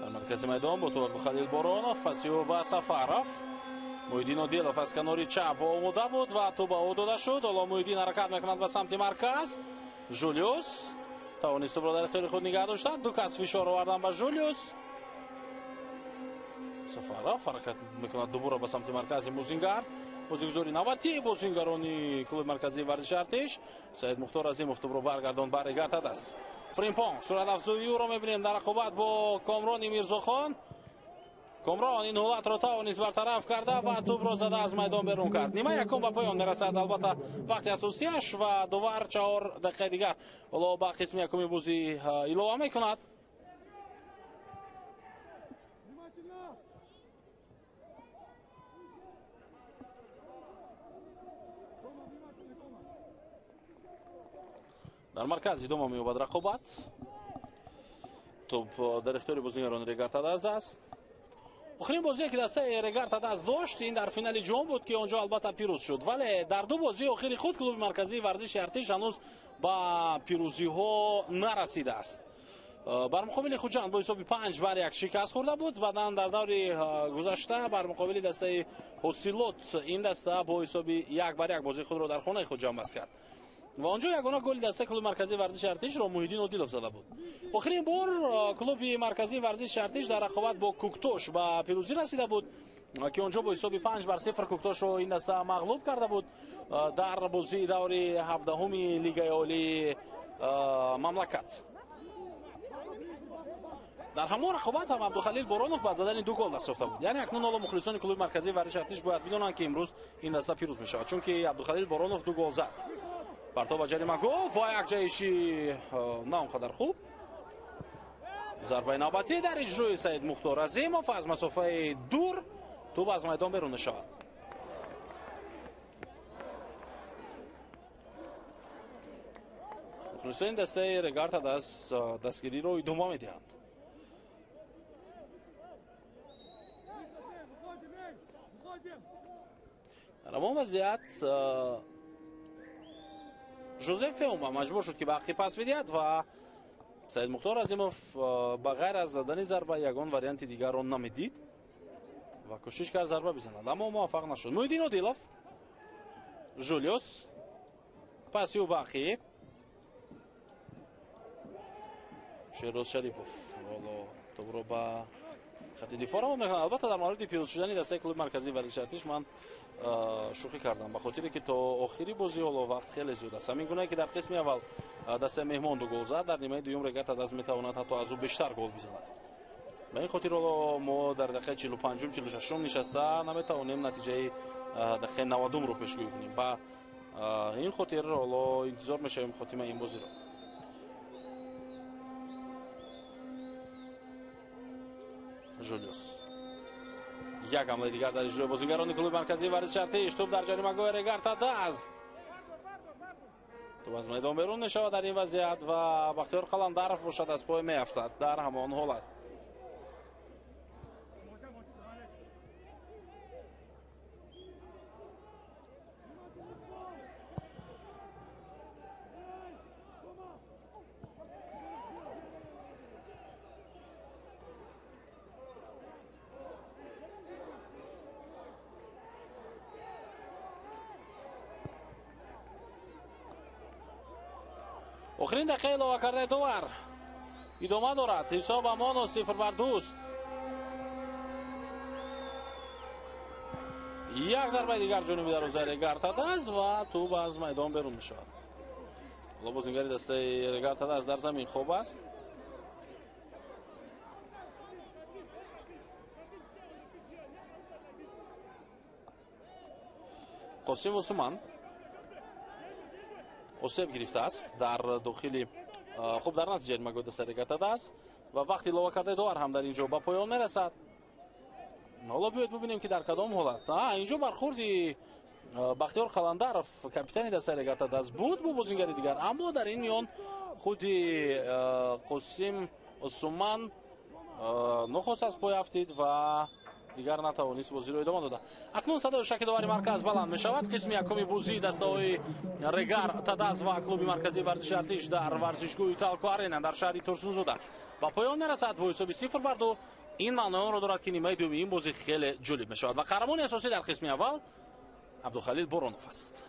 Дар маркази майдон бо тӯб Халил Боронов, паси ӯ ба Сафаров. Муҳиддин Одилов аз канори чап омода буд ва тӯб ба ӯ дода шуд. Ҳоло Муҳиддин ҳаракат мекунад ба самти марказ. Жулиус тавонист тӯбро дар ихтиёри худ нигаҳ дошта. Ду кас фишор овардан ба Жулиус. Сафаров ҳаракат мекунад дубора ба самти маркази Музингар. Бозигузори навбатӣ бозингарони клуби марказии варзиши Артиш. Саид Мухтор Азимов тӯбро баргардон ба Регар-ТадАЗ. Фримпонг суратафзои ӯро мебинем дар рақобат бо Комрони Мирзохон. Комрон ин ҳолатро тавонист бартараф карда ва тӯбро зада аз майдон берун кард. Нимаи якум ба поён мерасад, албатта вақти асосияш, ва довар 4 дақиқаи дигар ҳоло ба қисми якуми бозӣ илова мекунад. Дар марказ идома меёбад рақобат. Тӯб дар ихтиёри бозингарони Регар-ТадАЗ аст. Охирин бозие ки дастаи Регар-ТадАЗ дошт, ин дар финали ҷом буд, ки онҷо албатта пирӯз шуд. Вале дар ду бозии охири худ клуби марказии варзиши Артиш ҳанӯз ба пирӯзиҳо нарасидааст. Бар муқобили Хуҷанд бо ҳисоби 5-1 шикаст хӯрда буд. Баъдан дар даври гузашта бар муқобили дастаи Ҳосилот ин даста бо ҳисоби 1-1 бозии худро дар хонаи худ ҷамъбаст кард. Ва онҷо ягона голи дастаи клуби марказии варзиши Артишро Муҳиддин Одилов зада буд. Охирин бор клуби марказии варзиши Артиш дар рақобат бо Куктош ба пирӯзӣ расида буд, ки онҷо бо ҳисоби 5-0 Куктошро ин даста мағлуб карда буд дар бозии даври 17-уми Лигаи олии мамлакат. Дар ҳамон рақобат ҳам Абдухалил Боронов ба задани 2 гол даст ёфта буд. Яъне акнун ҳоло мухлисони клуби марказии варзиши Артиш бояд бидонанд, ки имрӯз ин даста пирӯз мешавад, чунки Абдухалил Боронов 2 гол зад. Партов ба ҷаримагоҳ ва як ҷаҳиши на он қадар хуб. Зарбаи навбатӣ дар иҷрои Саид Мухтор Азимов аз масофаи дур тӯб аз майдон берун мешавад. Мухлисони дастаи Регар-ТадАЗ дастгириро идома медиҳанд. Дар ҳамон вазъият Жозеф Феума маҷбур шуд, ки ба ақиб пас бидиҳад ва Саид Мухтор Азимов ба ғайр аз задани зарба ягон варианти дигарро намедид ва кӯшиш кард зарба бизанад, аммо муваффақ нашуд. Муҳиддин Одилов, Жулиус, паси ӯ ба ақиб. Шероз Шарипов ҳоло тӯбро ба хати дифоъ равон мекунад. Албатта дар мавриди пирӯз шудани дастаи клуби марказии варзиши Артиш ман шӯхӣ кардам, ба хотире ки то охири бозӣ ҳоло вақт хеле зиёд аст. Ҳамин гунае ки дар қисми аввал дастаи меҳмон 2 гол зад, дар нимаи дуюм Регар-ТадАЗ метавонад ҳатто аз ӯ бештар гол бизанад. Ба ин хотир ҳоло мо дар дақиқаи 45-ум, 46-ум нишаста наметавонем натиҷаи дақиқаи 90-умро пешгӯӣ кунем. Ба ин хотир ҳоло интизор мешавем хотимаи ин бозиро. Жулиус. Як ҳамлаи дигар дар иҷрои бозингарони клуби марказии варзиши Артиш. Тӯб дар ҷаримагоҳи Регар-ТадАЗ. Тӯб аз майдон берун мешавад дар ин вазъият ва Бахтиёр Қаландаров бошад аз пой меафтад дар ҳамон ҳолат. Охирин дақиқаи илова кардаи довар идома дорад. Ҳисоб ҳамоно 0-2. Як зарбаи дигар ҷониби дарвозаи Регар Тадаз ва тӯб аз майдон берун мешавад. Ҳоло бозингари дастаи Регар Тадаз дар замин хоб аст. Қосим Усман осеб гирифтааст дар дохили хуб дар назди ҷаримагоҳи дастаи Регар Тадаз ва вақти илова кардаи довар ҳам дар ин ҷо ба поён мерасад. Ҳоло биёед бубинем, ки дар кадом ҳолат. Инҷо бархӯрди Бахтиёр Қаландаров, капитани дастаи Регар Тадаз буд бо бозингари дигар, аммо дар ин миён худи Қосим Усман нохост аз пой афтид ва дигар натавонист бозиро идома дода. Акнун садои шаки довари марказ баланд мешавад. Қисми якуми бозии дастаҳои Регар Тадаз ва клуби марказии варзиши Артиш дар варзишгоҳи Талко Арена дар шаҳри Турсунзода ба поён мерасад бо ҳисоби 0-2. Ин маънои онро дорад, ки нимаи дуюми ин бозӣ хеле ҷолиб мешавад ва қаҳрамони асосӣ дар қисми аввал Абдухалил Боронов аст.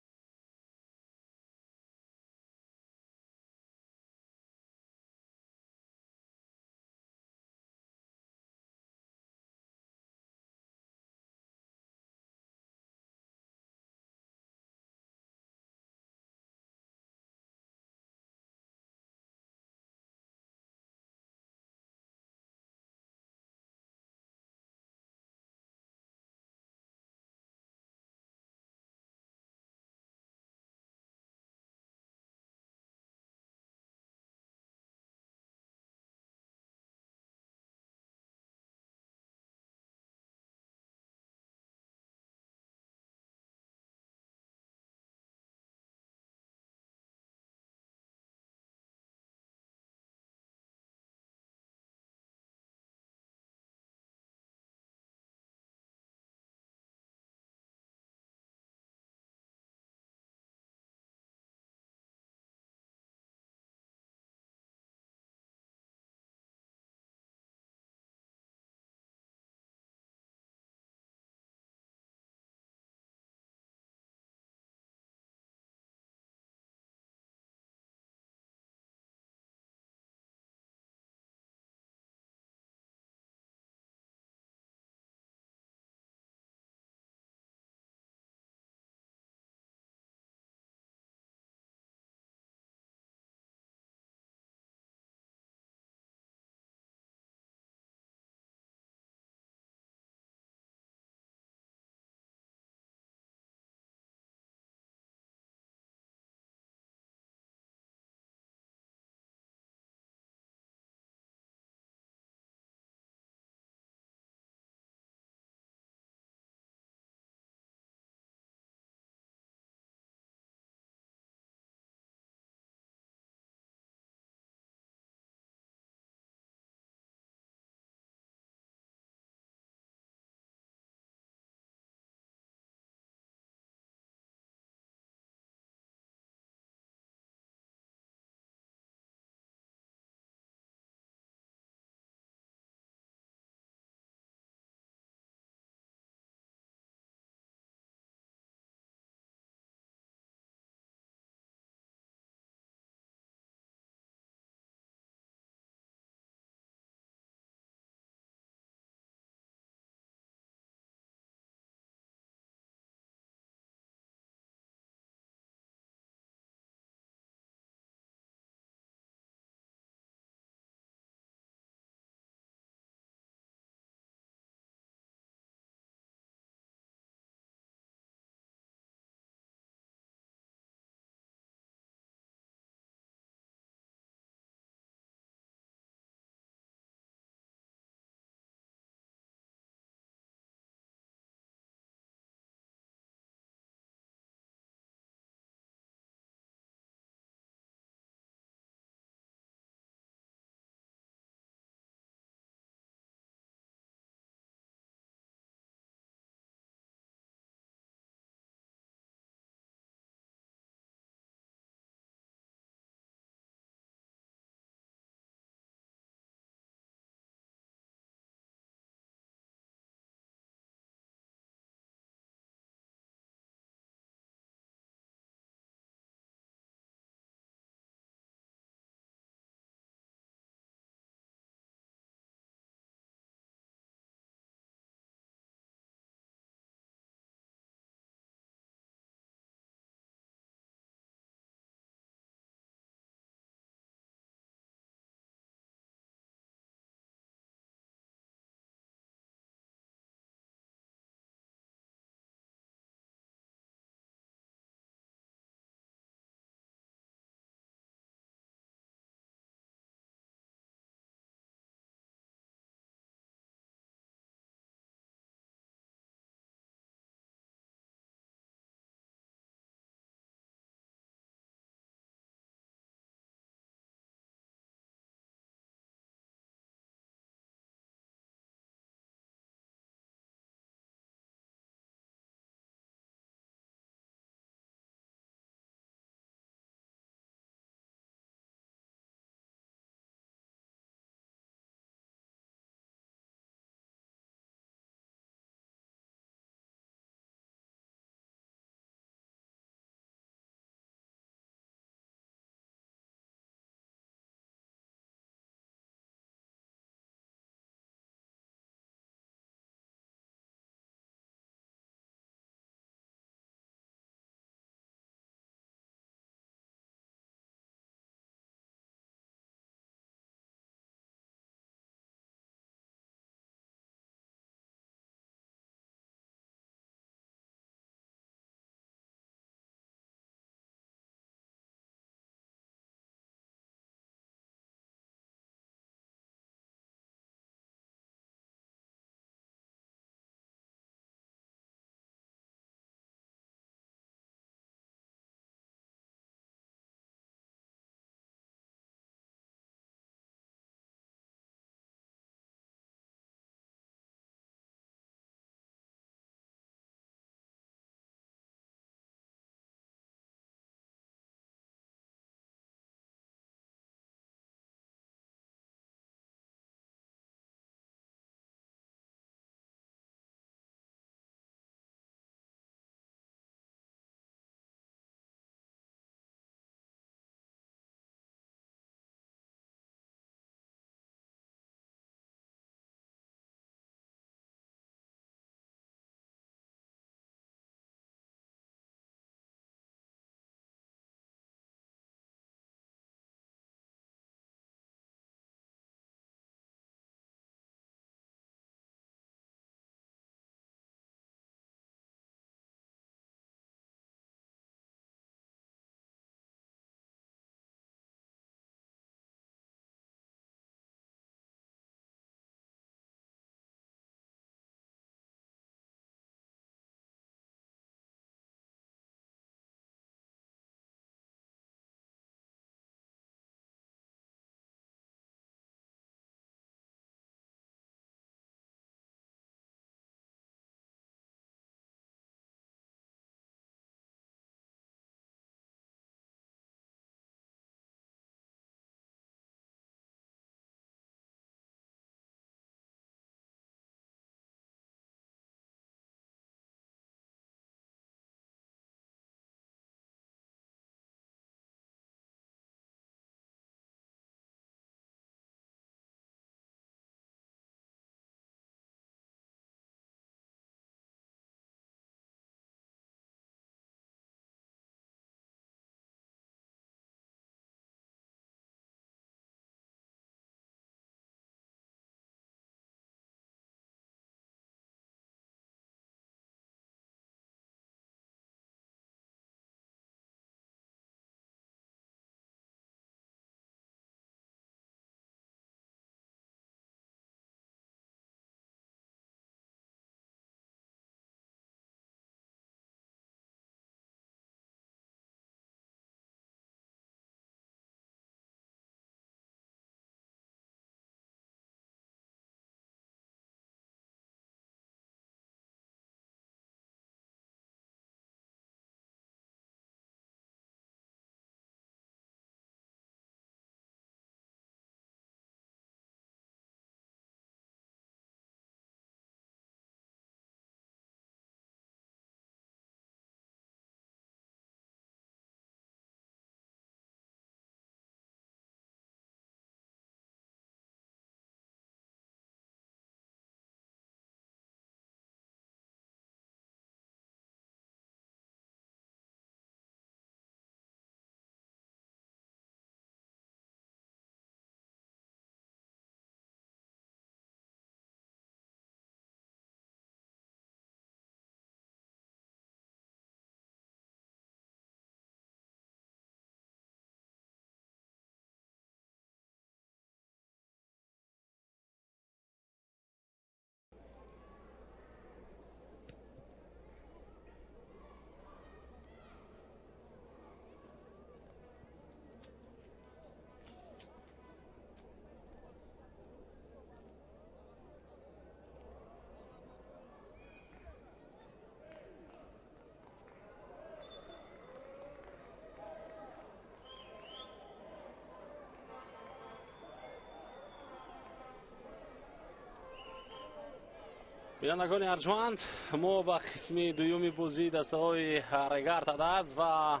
Бинандагони арҷманд, мо ба қисми дуюми бозии дастаҳои Регар Тадаз ва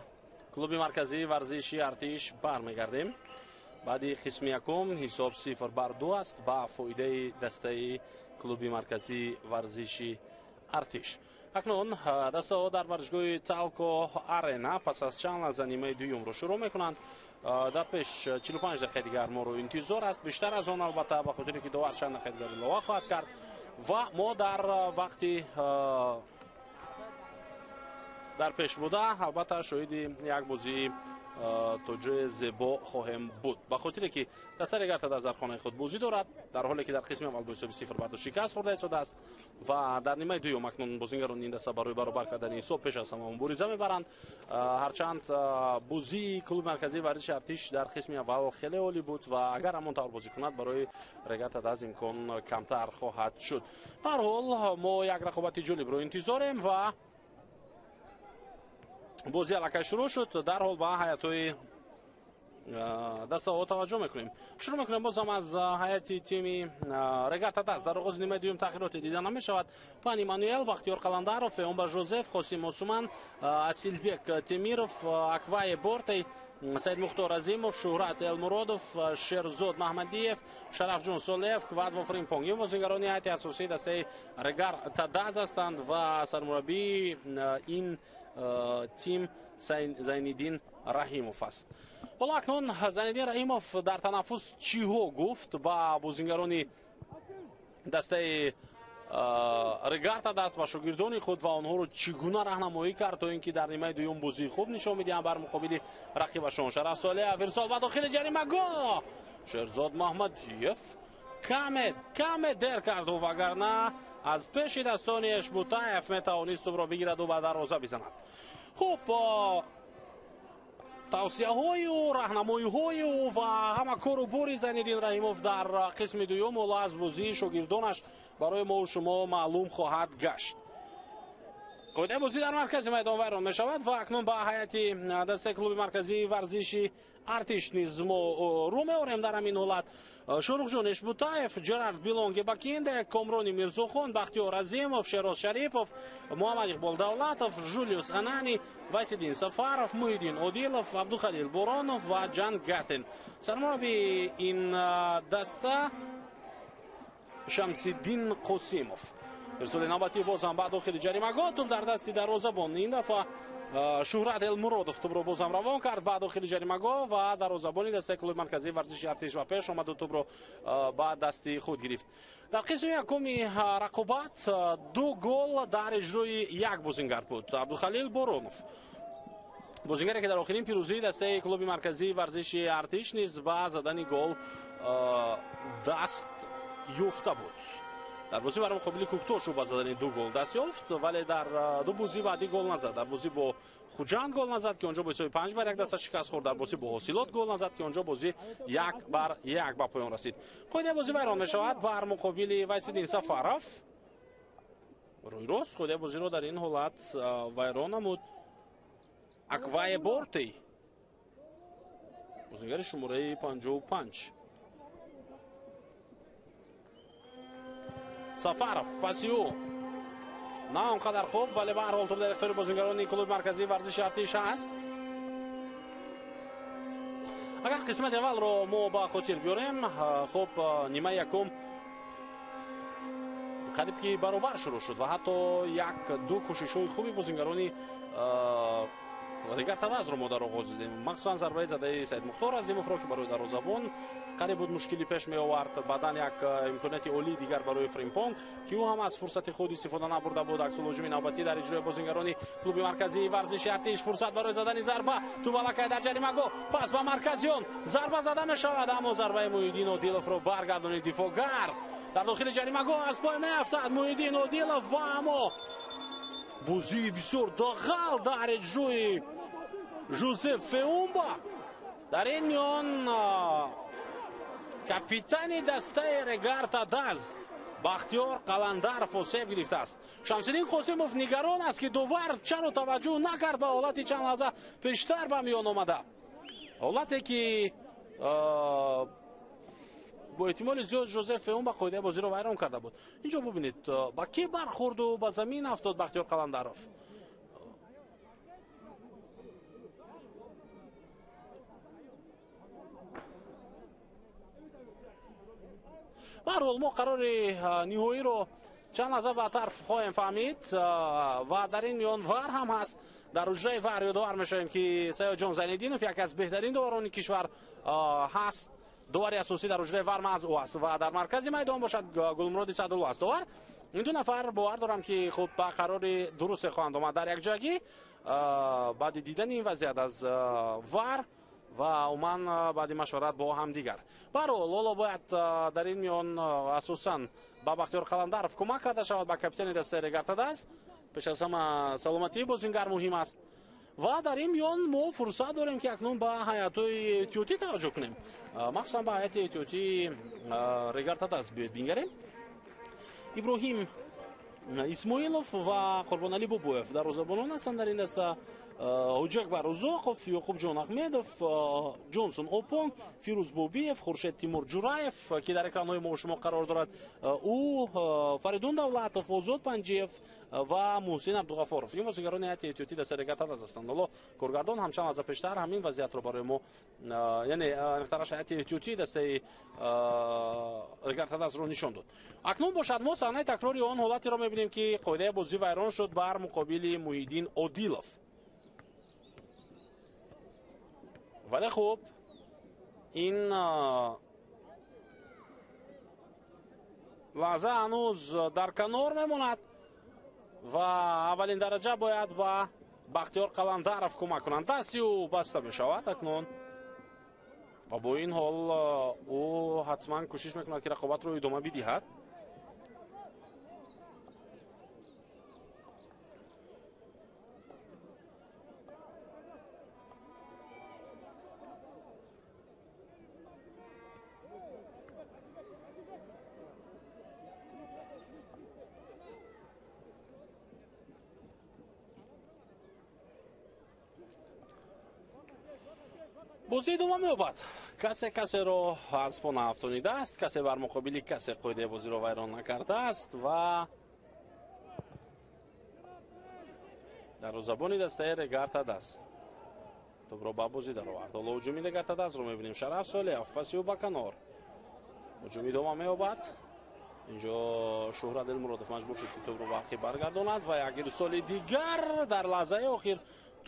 клуби марказии варзиши Артиш бармегардем. Баъди қисми якум ҳисоб 0-2 аст ба фоидаи дастаи клуби марказии варзиши Артиш. Акнун дастаҳо дар варзишгоҳи Талко Арена пас аз чанд лаҳза нимаи дуюмро шурӯъ мекунанд. Дар пеш 45 дақиқаи дигар моро интизор аст. Бештар аз он албатта, ба хотире ки довар чанд дақиқаи дигар илова хоҳад кард ва мо дар вақти дар пеш буда албатта шоҳиди як бозии то ҷои зебо хоҳем буд, ба хотире ки дастаи Регар Тадаз дар хонаи худ бозӣ дорад, дар ҳоле ки дар қисми аввал бо ҳисоби 0-2 шикаст хӯрда истодааст ва дар нимаи дуюм акнун бозингарони ин даста барои баробар кардани ҳисоб пеш аз ҳама мубориза мебаранд. Ҳарчанд бозии клуби марказии варзиши Артиш дар қисми аввал хеле олӣ буд ва агар ҳамон тавр бозӣ кунад, барои Регар Тадаз имкон камтар хоҳад шуд. Ба ҳар ҳол, мо як рақобати ҷолибро интизорем ва бозӣ аллакай шурӯъ шуд. Дарҳол ба ҳайатҳои дастаҳо таваҷҷӯҳ мекунем. Шурӯъ мекунем бозам аз ҳайати тими Регар Тадаз. Дар оғози нимаи дуюм тағйироте дида намешавад. Пани Мануэл, Бахтиёр Қаландаров, Феомба Жозеф, Қосим Осуман, Асилбек Темиров, Аквае Бортей, Саидмухтор Азимов, Шӯҳрат Элмуродов, Шерзод Маҳмадиев, Шарафҷон Солеев, Квадво Фримпонг. Ин бозингарони ҳайати асосии дастаи Регар Тадаз ҳастанд ва сармураббии ин тим Зайниддин Раҳимов аст. Ҳоло акнун Зайниддин Раҳимов дар танаффус чиҳо гуфт ба бозингарони дастаи Регар Тадаз, ба шогирдони худ ва онҳоро чӣ гуна раҳнамоӣ кард, то ин ки дар нимаи дуюм бозии хуб нишон медиҳанд бар муқобили рақибашон. Шараф Солеев, ирсол ба дохили ҷаримагоҳ, Шерзод Маҳмадиев каме дер карду, вагарна аз пеши дастони Эшбутаев метавонист тӯбро бигираду ба дарвоза бизанад. Хуб, тавсияҳои ӯ, раҳнамоиҳои ӯ ва ҳама кору бори Зайниддин Раҳимов дар қисми дуюм ҳоло аз бозии шогирдонаш барои мо шумо маълум хоҳад гашт. Қоидаи бозӣ дар маркази майдон вайрон мешавад ва акнун ба ҳайати дастаи клуби марказии варзиши Артиш низ мо рӯ меорем. Дар ҳамин ҳолат Шӯрухҷон Эшбутаев, Ҷерард Билонги Бакинде, Комрони Мирзохон, Бахтиёр Азимов, Шероз Шарипов, Муҳаммад Иқбол Давлатов, Жулиус Анани, Вайсиддин Сафаров, Муҳиддин Одилов, Абдухалил Боронов ва Ҷан Гатин. Сармураббии ин даста Шамсиддин Қосимов. Ирсоли навбатӣ бозам ба дохили ҷаримагоҳ, тӯб дар дасти дарвозабон. Ин дафъа Шӯҳрат Элмуродов тӯбро бозам равон кард ба дохили ҷаримагоҳ ва дарвозабони дастаи клуби марказии варзиши Артиш ба пеш омаду тӯбро ба дасти худ гирифт. Дар қисми якуми рақобат 2 гол дар иҷрои як бозингар буд, Абдухалил Боронов, бозингаре ки дар охирин пирӯзии дастаи клуби марказии варзиши Артиш низ ба задани гол даст ёфта буд. Дар бозӣ бар муқобили Куктош ӯ ба задани 2 гол даст ёфт, вале дар ду бозӣ баъдӣ гол назад. Дар бозӣ бо Хуҷанд гол назад, ки онҷо бо ҳисоби 5-1 даста шикаст хӯрд. Дар бозӣ бо Ҳосилот гол назад, ки онҷо бозӣ 1-1 ба поён расид. Қоидаи бозӣ вайрон мешавад бар муқобили Вайсиддин Сафаров. Рӯй рост қоидаи бозиро дар ин ҳолат вайрон намуд Аквае Бортей, бозингари шумораи 55. Сафаров паси ӯ на он қадар хуб, вале ба ҳар ҳол тӯб дар ихтиёри бозингарони клуби марказии варзиши Артиш ҳаст. Агар қисмати аввалро мо ба хотир биёрем, хуб, нимаи якум қариб ки баробар шурӯъ шуд ва ҳатто 1-2 кӯшишҳои хуби бозингарони Регар Тадазро мо дар оғоз дидем, махсусан зарбаи задаи Саидмухтор Азимовро, ки барои дарвозабон қариб буд мушкилӣ пеш меовард. Баъдан як имконияти олии дигар барои Фримпонг, ки ӯ ҳам аз фурсати худ истифода набурда буд. Аксулҳуҷуми навбатӣ дар иҷрои бозингарони клуби марказии варзиши Артиш, фурсат барои задани зарба, тӯб аллакай дар ҷаримагоҳ, пас ба марказиён зарба зада мешавад, аммо зарбаи Муҳиддин Одиловро баргардонид дифоъгар. Дар дохили ҷаримагоҳ аз пой меафтад Муҳиддин Одилов ва аммо бозии бисёр дағал дар иҷрои Жозеф Феумба. Дар ин миён капитани дастаи Регар Тадаз Бахтиёр Қаландаров осеб гирифтааст. Шамсиддин Қосимов нигарон аст, ки довар чаро таваҷҷӯҳ накард ба ҳолати чанд лаҳза пештар ба миён омада, ҳолате ки Бо эҳтимоли зиёд Жозеф Феумба қоидаи бозиро вайрон карда буд. Инҷо бубинед, ба кӣ бархӯрду ба замин афтод Бахтиёр Қаландаров. Баҳрҳол мо қарори ниҳоиро чанд лаҳза баъдтар хоҳем фаҳмид ва дар ин миён ВАР ҳам ҳаст. Дар ҳуҷраи ВАР ёдовар мешавем, ки Саёдҷон Зайниддинов яке аз беҳтарин доварони кишвар ҳаст. Довари асосӣ дар ҳуҷраи ВАР маҳз ӯ аст ва дар маркази майдон бошад Гулмуроди Саъдулло аст довар. Ин ду нафар бовар дорам, ки хуб ба қарори дурусте хоҳанд омад дар якҷоягӣ баъди дидани ин вазъият аз ВАР ва умуман баъди машварат бо ҳамдигар. Баҳрҳол ҳоло бояд дар ин миён асосан ба Бахтиёр Қаландаров кӯмак карда шавад, ба капитани дастаи Регар-ТадАЗ. Пеш аз ҳама саломатии бозингар муҳим аст ва дар ин миён мо фурсат дорем, ки акнун ба ҳайатҳои эҳтиётӣ таваҷҷӯҳ кунем, махсусан ба ҳайати эҳтиётии Регар-ТадАЗ биёед бингарем. Иброҳим Исмоилов ва Қурбоналӣ Бобоев дарвозабонон ҳастанд дар ин даста. Ҳуҷакбар Узоқов, Ёқубҷон Ахмедов, Ҷонсон Опонг, Фирӯз Бобиев, Хуршед Тимур Ҷураев, ки дар экранҳои мо шумо қарор дорад, ӯ Фаридун Давлатов, Озод Панҷиев ва Муҳсин Абдуғафоров. Ин бозигарони ҳайати эҳтиётӣ дастаи Регар-ТадАЗ ҳастанд. Ҳоло коргардон ҳам чанд лаҳза пештар ҳамин вазъиятро барои мо, яъне аниқтараш ҳайати эҳтиётии дастаи Регар-ТадАЗро нишон дод. Акнун бошад мо саҳнаи такрори он ҳолатеро мебинем, ки қоидаи бозӣ вайрон шуд бар муқобили Муҳиддин Одилов. Вале хуб, ин лаҳза ҳанӯз дар канор мемонад ва аввалин дараҷа бояд ба Бахтиёр Қаландаров кӯмак кунанд. Дасти ӯ баста мешавад акнун ва бо ин ҳол ӯ ҳатман кӯшиш мекунад, ки рақобатро идома бидиҳад. Бозӣ идома меёбад. Касе касеро аз по наафтонидааст, касе бар муқобили касе қоидаи бозиро вайрон накардааст ва дарвозабони дастаи Регар-ТадАЗ тӯбро ба бозӣ даровард. Ҳоло ҳуҷуми Регар-ТадАЗро мебинем. Шараф Солеҳов паси ӯ ба канор. Ҳуҷум идома меёбад. Инҷо Шуҳрат Элмуродов маҷбур шуд, ки тӯбро ба ақиб баргардонад ва як ирсоли дигар дар лаҳзаи охир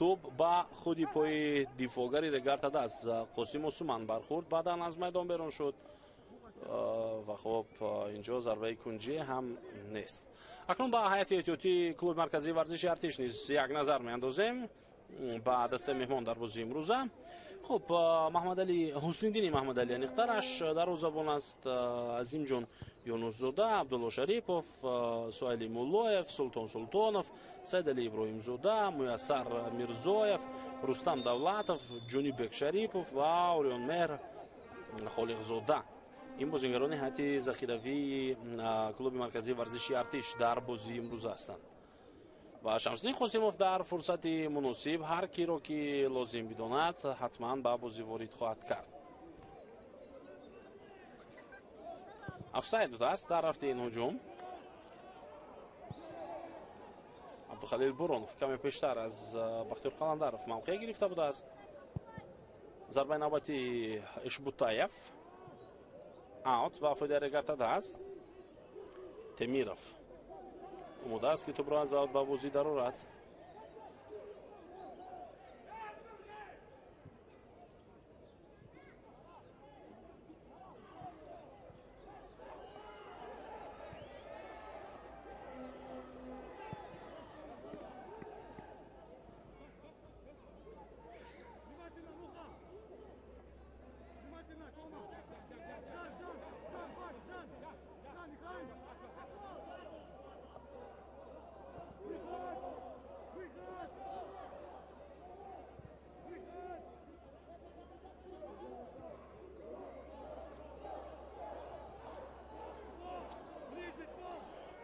тӯб ба худи пои дифоъгари Регар-ТадАЗ Қосим Усман бархӯрд, баъдан аз майдон берун шуд ва хуб инҷо зарбаи кунҷӣ ҳам нест. Акнун ба ҳайати эҳтиётии клуби марказии варзиши Артиш низ як назар меандозем ба дастаи меҳмон дар бозии имрӯза. Хуб, Маҳмадалӣ Ҳусниддини Маҳмадалӣ аниқтараш дарвозабон аст, Азимҷон Юнусзода, Абдулло Шарипов, Суайли Муллоев, Султон Султонов, Сайдали Иброҳимзода, Муяссар Мирзоев, Рустам Давлатов, Ҷунибек Шарипов ва Ориёнмеҳр Холиқзода. Ин бозигарони ҳайати захиравии клуби марказии варзиши Артиш дар бозии имрӯза ҳастанд. Ва Шамсиддин Қосимов дар фурсати муносиб ҳар киро ки лозим бидонад, ҳатман ба бозӣ ворид хоҳад кард. Офсайд додааст дар рафти ин ҳуҷум. Абдухалил Буронов каме пештар аз Бахтиёр Қаландаров мавқеъ гирифта будааст. Зарбаи навбати Ишбутаев аут ба фоидаи Регар-ТадАЗ. Темиров омода аст, ки тӯбро аз аут ба бозӣ дарорад.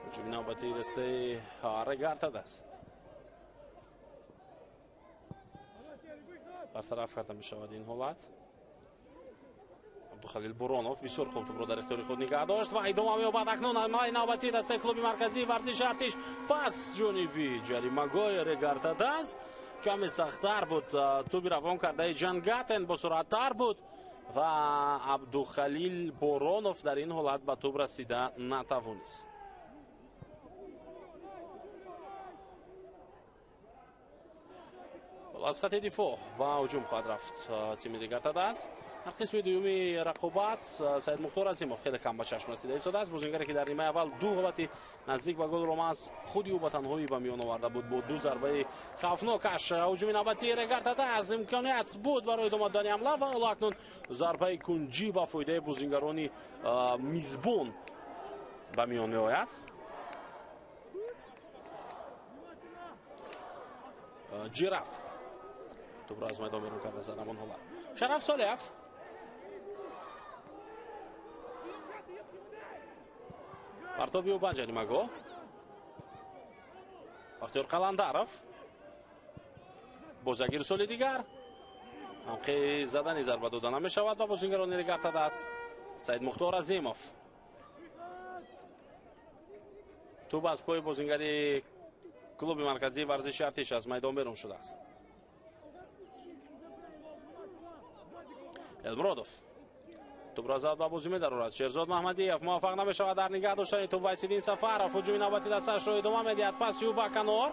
Ҳуҷуми навбатии дастаи Регар-ТадАЗ бартараф карда мешавад ин ҳолат. Абдухалил Буронов бисёр хуб тӯбро дар ихтиёри худ нигаҳ дошт ва идома меёбад акнун ҳамлаи навбатии дастаи клуби марказии варзиши Артиш. Пас ҷониби ҷаримагоҳи Регар-ТадАЗ каме сахттар буд. Тӯби равон кардаи Ҷангатен босуръаттар буд ва Абдухалил Боронов дар ин ҳолат ба тӯб расида натавонист. Аз хати дифоъ ба ҳуҷум хоҳад рафт тими Регар-ТадАЗ. Дар қисми дуюми рақобат Саид Мухтор Азимов хеле кам ба чашм расида истодааст. Бозингаре ки дар нимаи аввал ду ҳолати наздик ба голро маҳз худи ӯ ба танҳоӣ ба миён оварда буд бо ду зарбаи хавфнокаш. Ҳуҷуми навбатии Регар-ТадАЗ имконият буд барои идома додани ҳамла ва ҳоло акнун зарбаи кунҷӣ ба фоидаи бозингарони мизбон ба миён меояд. Ҷерард тӯбро аз майдон берун карда зад ҳамон ҳолат. Шараф Солиев партоби ӯ ба ҷаримагоҳ. Бахтиёр Қаландаров боз як ирсоли дигар. Ҳамқи задани зарба дода намешавад ба бозингарони Регар-ТадАЗ. Саид Мухтор Азимов тӯб аз пои бозингари клуби марказии варзиши Артиш аз майдон берун шудааст. Элмуродов тӯбро зад ба бозӣ медарорад. Шерзод Маҳмадиев муваффақ намешавад дар нигаҳ доштани тӯб. Вайсиддин Сафаров ҳуҷуми навбати дастаашро идома медиҳад. Паси ӯ ба канор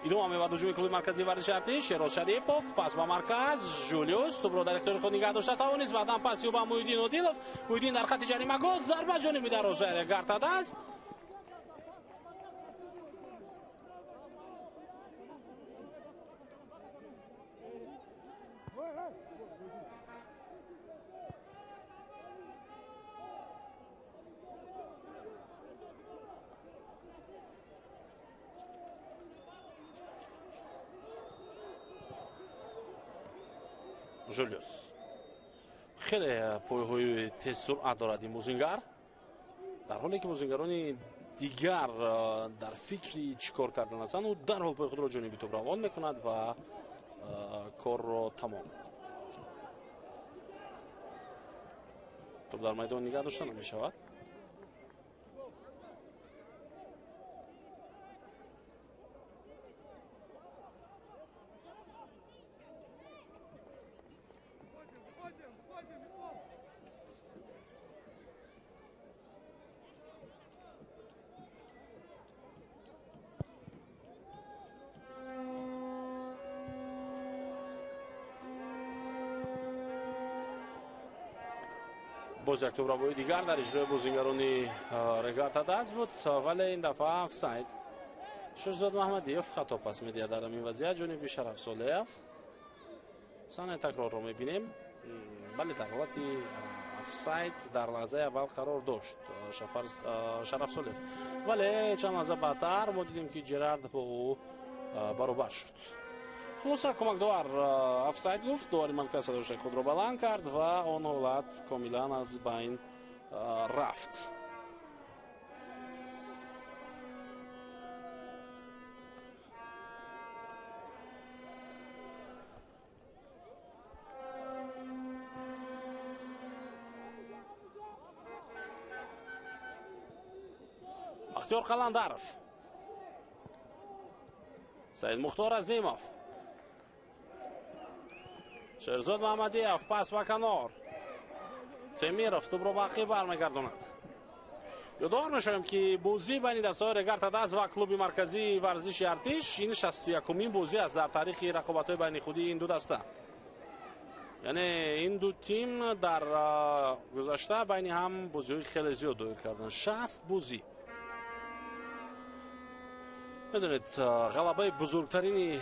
идома меёбад ҳуҷуми клуби марказии варзиши Артиш. Шероз Шарипов пас ба марказ. Жулиус тӯбро дар ихтиёри худ нигаҳ дошта тавонист. Баъдан паси ӯ ба Муҳиддин Одилов. Муҳиддин дар хати ҷаримагоҳ зарба ҷониби дарвозаи Регар-ТадАЗ. Жулиус хеле пойҳои тезсуръат дорад ин бозингар, дар ҳоле ки бозингарони дигар дар фикри чӣ кор кардан ҳастанд, ӯ дарҳол пои худро ҷониби тӯб равон мекунад ва корро тамом. Тӯб дар майдон нигаҳ дошта намешавад. Боз як тӯбравои дигар дар иҷрои бозингарони Регар-ТадАЗ буд, вале ин дафъа офсайд. Шерзод Маҳмадиев хато пас медиҳад дар ҳамин вазъият ҷониби Шараф Солиев. Саҳнаи такрорро мебинем. Бале, дар ҳолати офсайд дар лаҳзаи аввал қарор дошт Шараф Солиев, вале чанд лаҳза баъдтар мо дидем ки Ҷерард бо ӯ баробар шуд. Хулоса кӯмакдовар офсайд гуфт, довари марказ садои худро баланд кард ва он ҳолат комилан аз байн рафт. Бахтиёр Қаландаров, Саид Мухтор Азимов, Шерзод Маҳмадиев пас ба канор. Темиров тӯбро ба ақиб бармегардонад. Ёдовар мешавем ки бозӣ байни дастаҳои Регар-ТадАЗ ва клуби марказии варзиши Артиш ин 61-умин бозӣ аст дар таърихи рақобатҳои байни худии ин ду даста. Яъне ин ду тим дар гузашта байни ҳам бозиҳои хеле зиёд доир карданд. 60 бозӣ. Медонед, ғалабаи бузургтарини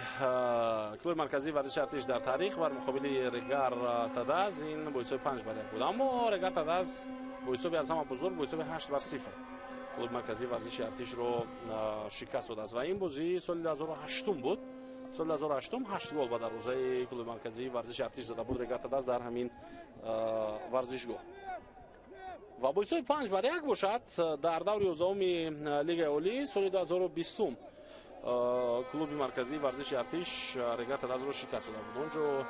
клуби марказии варзиши Артиш дар таърих бар муқобили Регар-ТадАЗ ин бо ҳисоби 5-1 буд. Аммо Регар-ТадАЗ бо ҳисоби аз ҳама бузург, бо ҳисоби 8-0 клуби марказии варзиши Артишро шикаст додааст ва ин бозӣ соли 2008 буд. Соли 2008 8 гол ба дарвозаи клуби марказии варзиши Артиш зада буд Регар-ТадАЗ дар ҳамин варзишгоҳ. Ва бо ҳисоби 5-1 бошад дар даври 11-уми Лигаи Олӣ соли 2020 клуби марказии варзиши Артиш Регар-ТадАЗро шикаст дода буд. Онҷо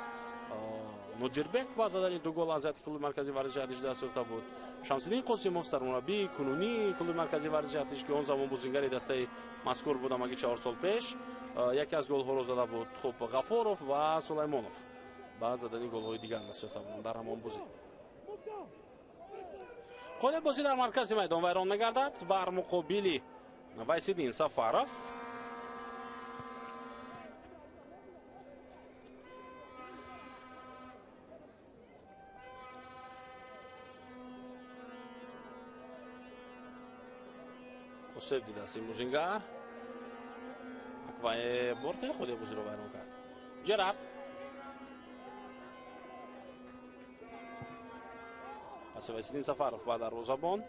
Нодирбек ба задани 2 гол аз ҳайати клуби марказии варзиши Артиш даст ёфта буд. Шамсиддин Қосимов, сармураббии кунунии клуби марказии варзиши Артиш, ки он замон бозингари дастаи мазкур буд, амаги 4 сол пеш яке аз голҳоро зада буд. Хуб, Ғафуров ва Сулаймонов ба задани голҳои дигар даст ёфта буданд дар ҳамон бозӣ. Қоли бозӣ дар маркази майдон вайрон мегардад бар муқобили Вайсиддин Сафаров. Осеб дидааст ин бозингар. Аквае борте худи бозиро вайрон кард. Ҷерард паси Вайсиддин Сафаров ба дарвозабон.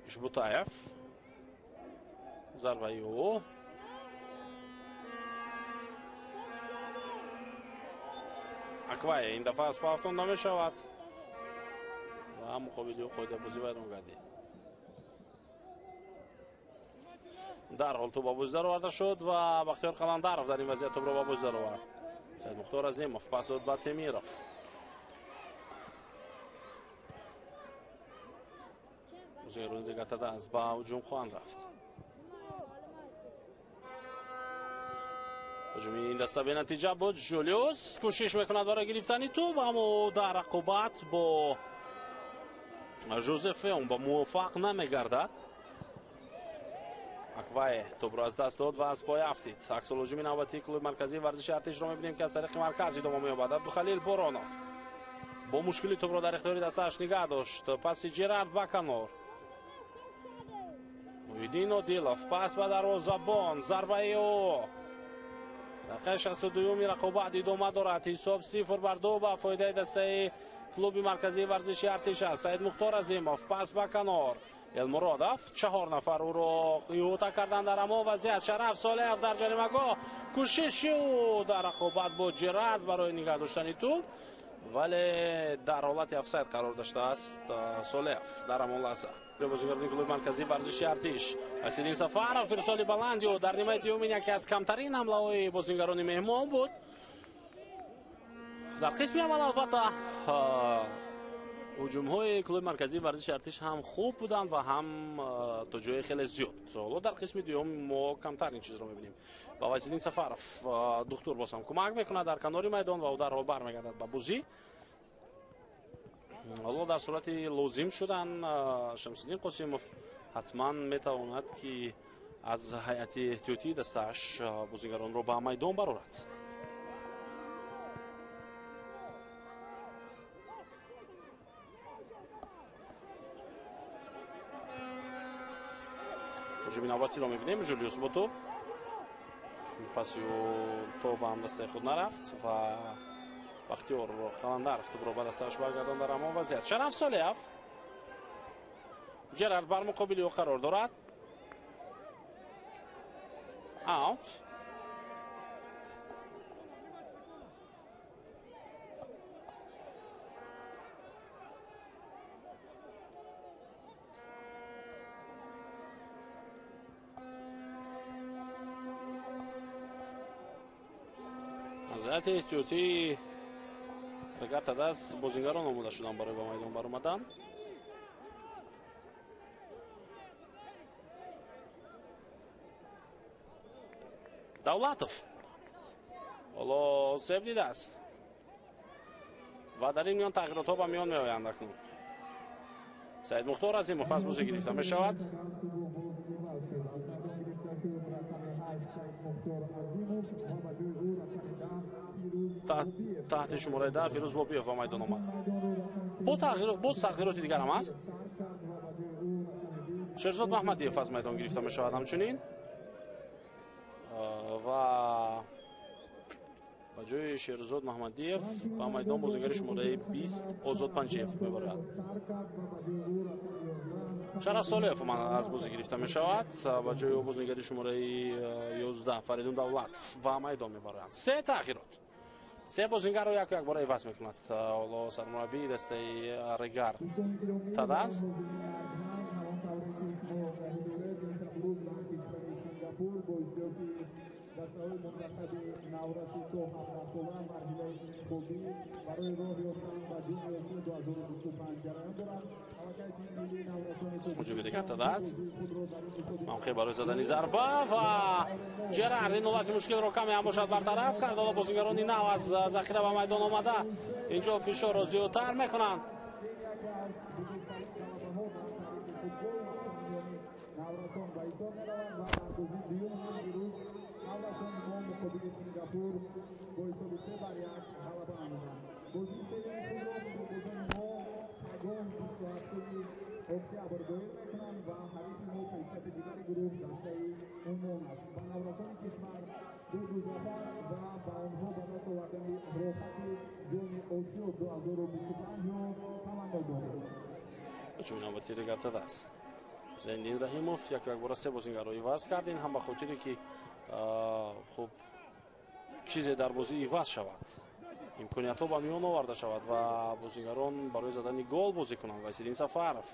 Ишбутаев, зарбаи ӯ. Аквае ин дафъа аз пафтон намешавад ва муқобили ӯ қоидабозӣ вайрон гардид. Дарҳол тӯб ба бозӣ дароварда шуд ва Бахтиёр Қаландаров дар ин вазъият тӯбро ба бозӣ даровард. Саидмухтор Азимов пас дод ба Темиров. Бозигарони дигар Тадаз ба ҳуҷум хоҳанд рафт. Ҳуҷуми ин даста бенатиҷа буд. Жулиус кӯшиш мекунад барои гирифтани тӯб, аммо дар рақобат бо Жозеф Феон ба муваффақ намегардад. Аквае тӯбро аз даст дод ва аз пой афтид. Аксул ҳуҷуми навбатии клуби марказии варзиши Артишро мебинем, ки аз тариқи марказ идома меёбад. Абдухалил Боронов бо мушкили тӯбро дар ихтиёри дастааш нигаҳ дошт. Паси Ҷерард Баканор. Муҳиддин Одилов пас ба дарвозабон, зарбаи ӯ. Дақиқаи 62-юми рақобат идома дорад. Ҳисоб 0-2 ба фоидаи дастаи клуби марказии варзиши Артиш аст. Саидмухтор Азимов пас ба канор. Элмуродов, 4 нафар ӯро иҳота карданд дар ҳамон вазъият. Шараф Солеев дар ҷаримагоҳ, кӯшиши ӯ дар рақобат бо Ҷерард барои нигаҳ доштани тӯб, вале дар ҳолати офсайд қарор доштааст Солеев дар ҳамон лаҳза. Бозигарони клуби марказии варзиши Артиш. Вайсиддин Сафаров ирсоли баланди ӯ дар нимаи дуюмин яке аз камтарин ҳамлаҳои бозингарони меҳмон буд. Дар қисми аввал албатта ҳуҷумҳои клуби марказии варзиши Артиш ҳам хуб буданд ва ҳам то ҷои хеле зиёд. Ҳоло дар қисми дуюм мо камтар ин чизро мебинем. Ба Вайсиддин Сафаров духтур боз ҳам кӯмак мекунад дар канори майдон ва ӯ дарҳол бармегардад ба бозӣ. Ҳоло дар сурати лозим шудан Шамсиддин Қосимов ҳатман метавонад, ки аз ҳайати эҳтиётии дастааш бозигаронро ба майдон барорад. Ҳуҷуми навбатиро мебинем. Жулиус бо тӯб, паси ӯ то ба ҳамдастаи худ нарафт ва Бахтиёр Қаландаров тӯбро ба дастааш баргардонд дар ҳамон вазъият. Шараф Солеев, Ҷерард бар муқобили ӯ қарор дорад. Аут. Аз ҳайати эҳтиётии Регар Тадаз бозингарон омода шуданд барои ба майдон баромадан. Давлатов ҳоло себ дидааст ва дар ин миён тағйиротҳо ба миён меоянд акнун. Саидмухтор Азимов аз бозӣ гирифта мешавад. Таҳти шумораи 10 Фирӯз Бобиев ба майдон омад. Боз тағйироти дигар ҳам аст. Шерзод Маҳмадиев аз майдон гирифта мешавад ҳамчунин ва ба ҷои Шерзод Маҳмадиев ба майдон бозигари шумораи 20 Озод Панҷиев мебарад. Шараф Солеев аз бозӣ гирифта мешавад, ба ҷои ӯ бозигари шумораи 11 Фаридун Давлатов ба майдон мебаранд. Се тағйирот, се бозингарро яку якбора иваз мекунад ҳоло сармураббии дастаи Регар Тадаз. Дастаҳои мунтахаби навраси то 17 сола марҳилаи интихобӣ барои роҳ ёфтан ба Ҷоми Осиё 2025 ҷараён дорад. Аллакай тими миллии наврасони Ҳуҷуми Регар-ТадАЗ, мавқеъ барои задани зарба ва Ҷерард ин ҳолати мушкилро каме ҳам бошад бартараф кард. Ҳоло бозингарони нав аз захира ба майдон омада инҷо фишорро зиёдтар мекунанд. Наврасон ба ҳисоб мераванд ва дар бозии дуюм ҳам дирӯз наврасони мо муқобили Сингапур бо ҳисоби 3-1 ғалаба намуданд. Бозии сеюми худро муборизони мо пагоҳ 27 октябр доир мекунанд ва ҳарифи мо пешсафи дигари гурӯҳ дастаи Умон аст. Ба наврасони кишвар дуду зафар ва ба онҳо ба даст овардани роҳхати Ҷоми Осиё 2025-ро таманно дорем. Ҳуҷуми навбатии Регар-ТадАЗ. Зайниддин Раҳимов як якбора се бозингарро иваз кард, ин ҳам ба хотире ки хуб чизе дар бозӣ иваз шавад, имкониятҳо ба миён оварда шавад ва бозингарон барои задани гол бозӣ кунанд. Вайсиддин Сафаров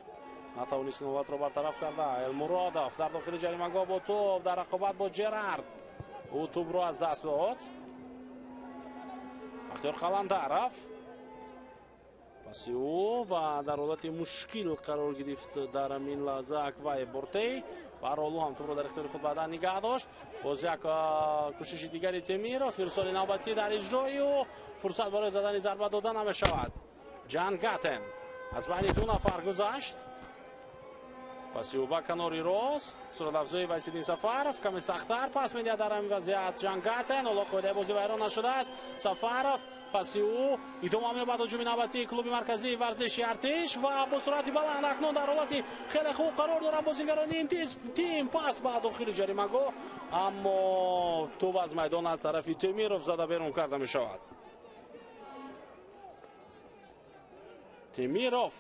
натавонист навбатро бартараф карда. Элмуродов дар дохили ҷаримагоҳ бо тӯб дар рақобат бо Ҷерард, ӯ тӯбро аз даст дод. Бахтиёр Қаландаров паси ӯ ва дар ҳолати мушкил қарор гирифт дар ҳамин лаҳза Аквай Бортей. Баҳрҳол ӯ ҳам тӯбро дар ихтиёри худ баъдан нигаҳ дошт. Боз як кӯшиши дигари Темиров, ирсоли навбатӣ дар иҷрои ӯ, фурсат барои задани зарба дода намешавад. Ҷан Гатен аз байни ду нафар гузашт, паси ӯ ба канори рост суратафзои Вайсиддин Сафаров каме сахттар пас медиҳад дар ҳамин вазъият Ҷан Гатен. Ҳоло қоидаи бозӣ вайрон нашудааст. Сафаров паси ӯ идома меёбад ҳуҷуми навбатии клуби марказии варзиши Артиш ва бо суръати баланд акнун дар ҳолати хеле хуб қарор доранд бозингарони ин тим. Пас ба дохили ҷаримагоҳ, аммо тӯб аз майдон аз тарафи Темиров зада берун карда мешавад. Темиров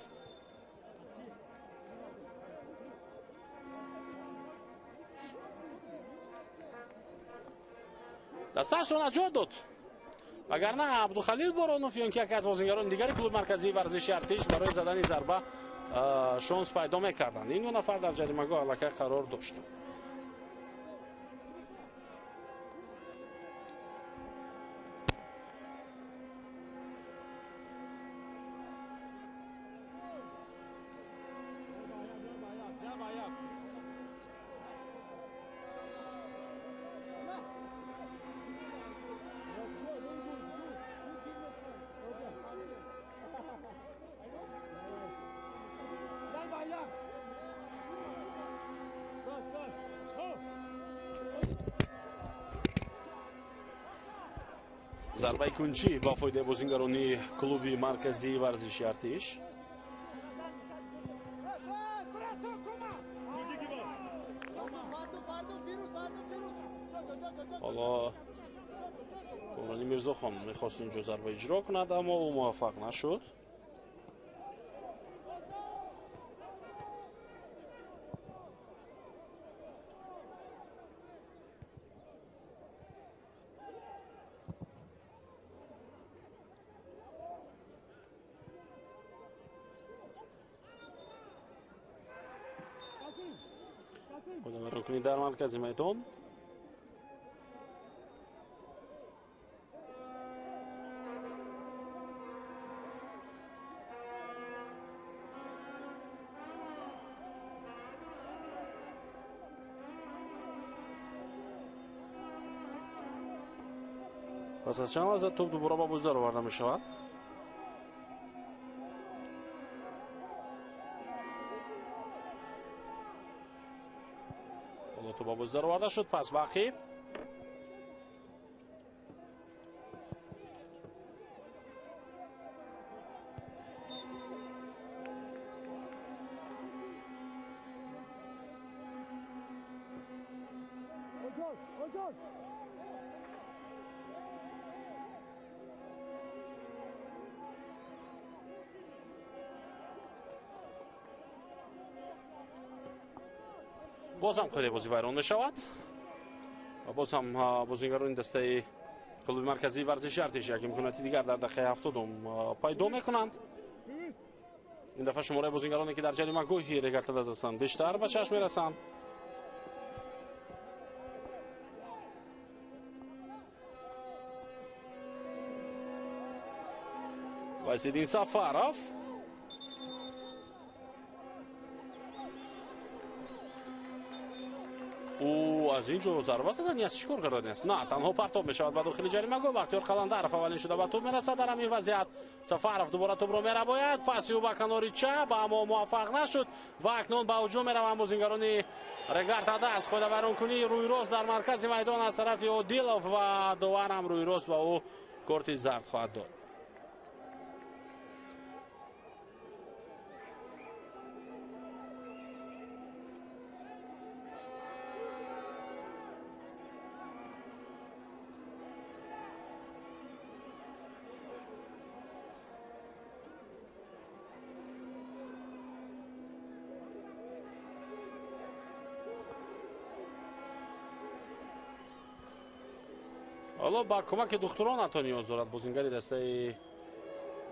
дастаашро наҷот дод, вагарна Абдухалил Боронов ё ин ки яке аз бозингарони дигари клуби марказии варзиши Артиш барои задани зарба шонс пайдо мекарданд. Ин ду нафар дар ҷаримагоҳ аллакай қарор доштанд. Зарбаи кунҷӣ ба фоидаи бозингарони клуби марказии варзиши Артиш. Ҳоло Комрони Мирзохон мехост инҷо зарба иҷро кунад, аммо ӯ муваффақ нашуд. Рукни дар маркази майдон. Пас аз чанд лаҳза тӯб дубора ба бозӣ дароварда мешавад. Тӯб ба бозӣ дароварда шуд, пас ба ақиб. Боз ҳам қоидаи бозӣ вайрон мешавад ва боз ҳам бозингарони дастаи клуби марказии варзиши Артиш як имконияти дигар дар дақиқаи 70-ум пайдо мекунанд. Ин дафъа шумораи бозингароне ки дар ҷаримагоҳи Регар-ТадАЗ ҳастанд бештар ба чашм мерасанд. Васидин Сафаров. Ӯ аз ин ҷо зарба задани аст, чӣ кор кардани аст? На, танҳо партоб мешавад ба дохили ҷаримагоҳ. Бахтиёр Қаландаров аввалин шуда ба тӯб мерасад. Дар ҳамин вазъият Сафаров дубора тӯбро мерабояд. Паси ӯ ба канори чап, аммо муваффақ нашуд ва акнун ба ҳуҷум мераванд бозингарони Регар-ТадАЗ. Қоидавайронкунии рӯйрост дар маркази майдон аз тарафи Одилов ва довар ҳам рӯйрост ба ӯ корти зард хоҳад дод. Ҳоло ба кӯмаки духтурон ҳатто ниёз дорад бозингари дастаи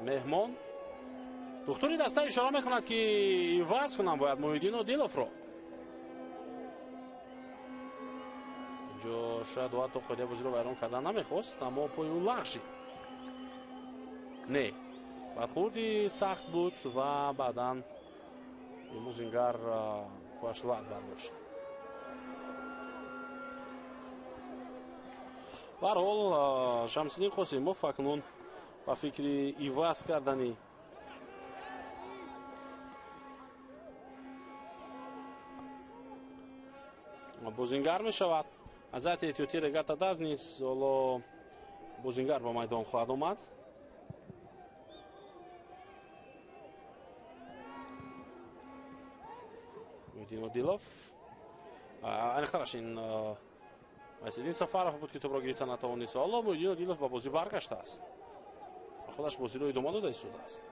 меҳмон. Духтури даста ишора мекунад, ки иваз кунам бояд Муҳиддин Одиловро. Инҷо шояд ӯ ҳатто қоидаи бозиро вайрон кардан намехост, аммо пои ӯ лағжид. Не, бархӯрди сахт буд ва баъдан ин бозингар пояш лат бардошт. Ба ҳар ҳол Шамсиддин Қосимов акнун ба фикри иваз кардани бозингар мешавад. Аз ҳайати эҳтиётии Регар-ТадАЗ низ ҳоло бозингар ба майдон хоҳад омад. Муҳиддин Одилов. Аниқтараш ин Васидин Сафаров буд, ки тӯбро гирифта натавонист. Ҳоло Муҳиддин Одилов ба бозӣ баргаштааст ва худаш бозиро идома дода истодааст.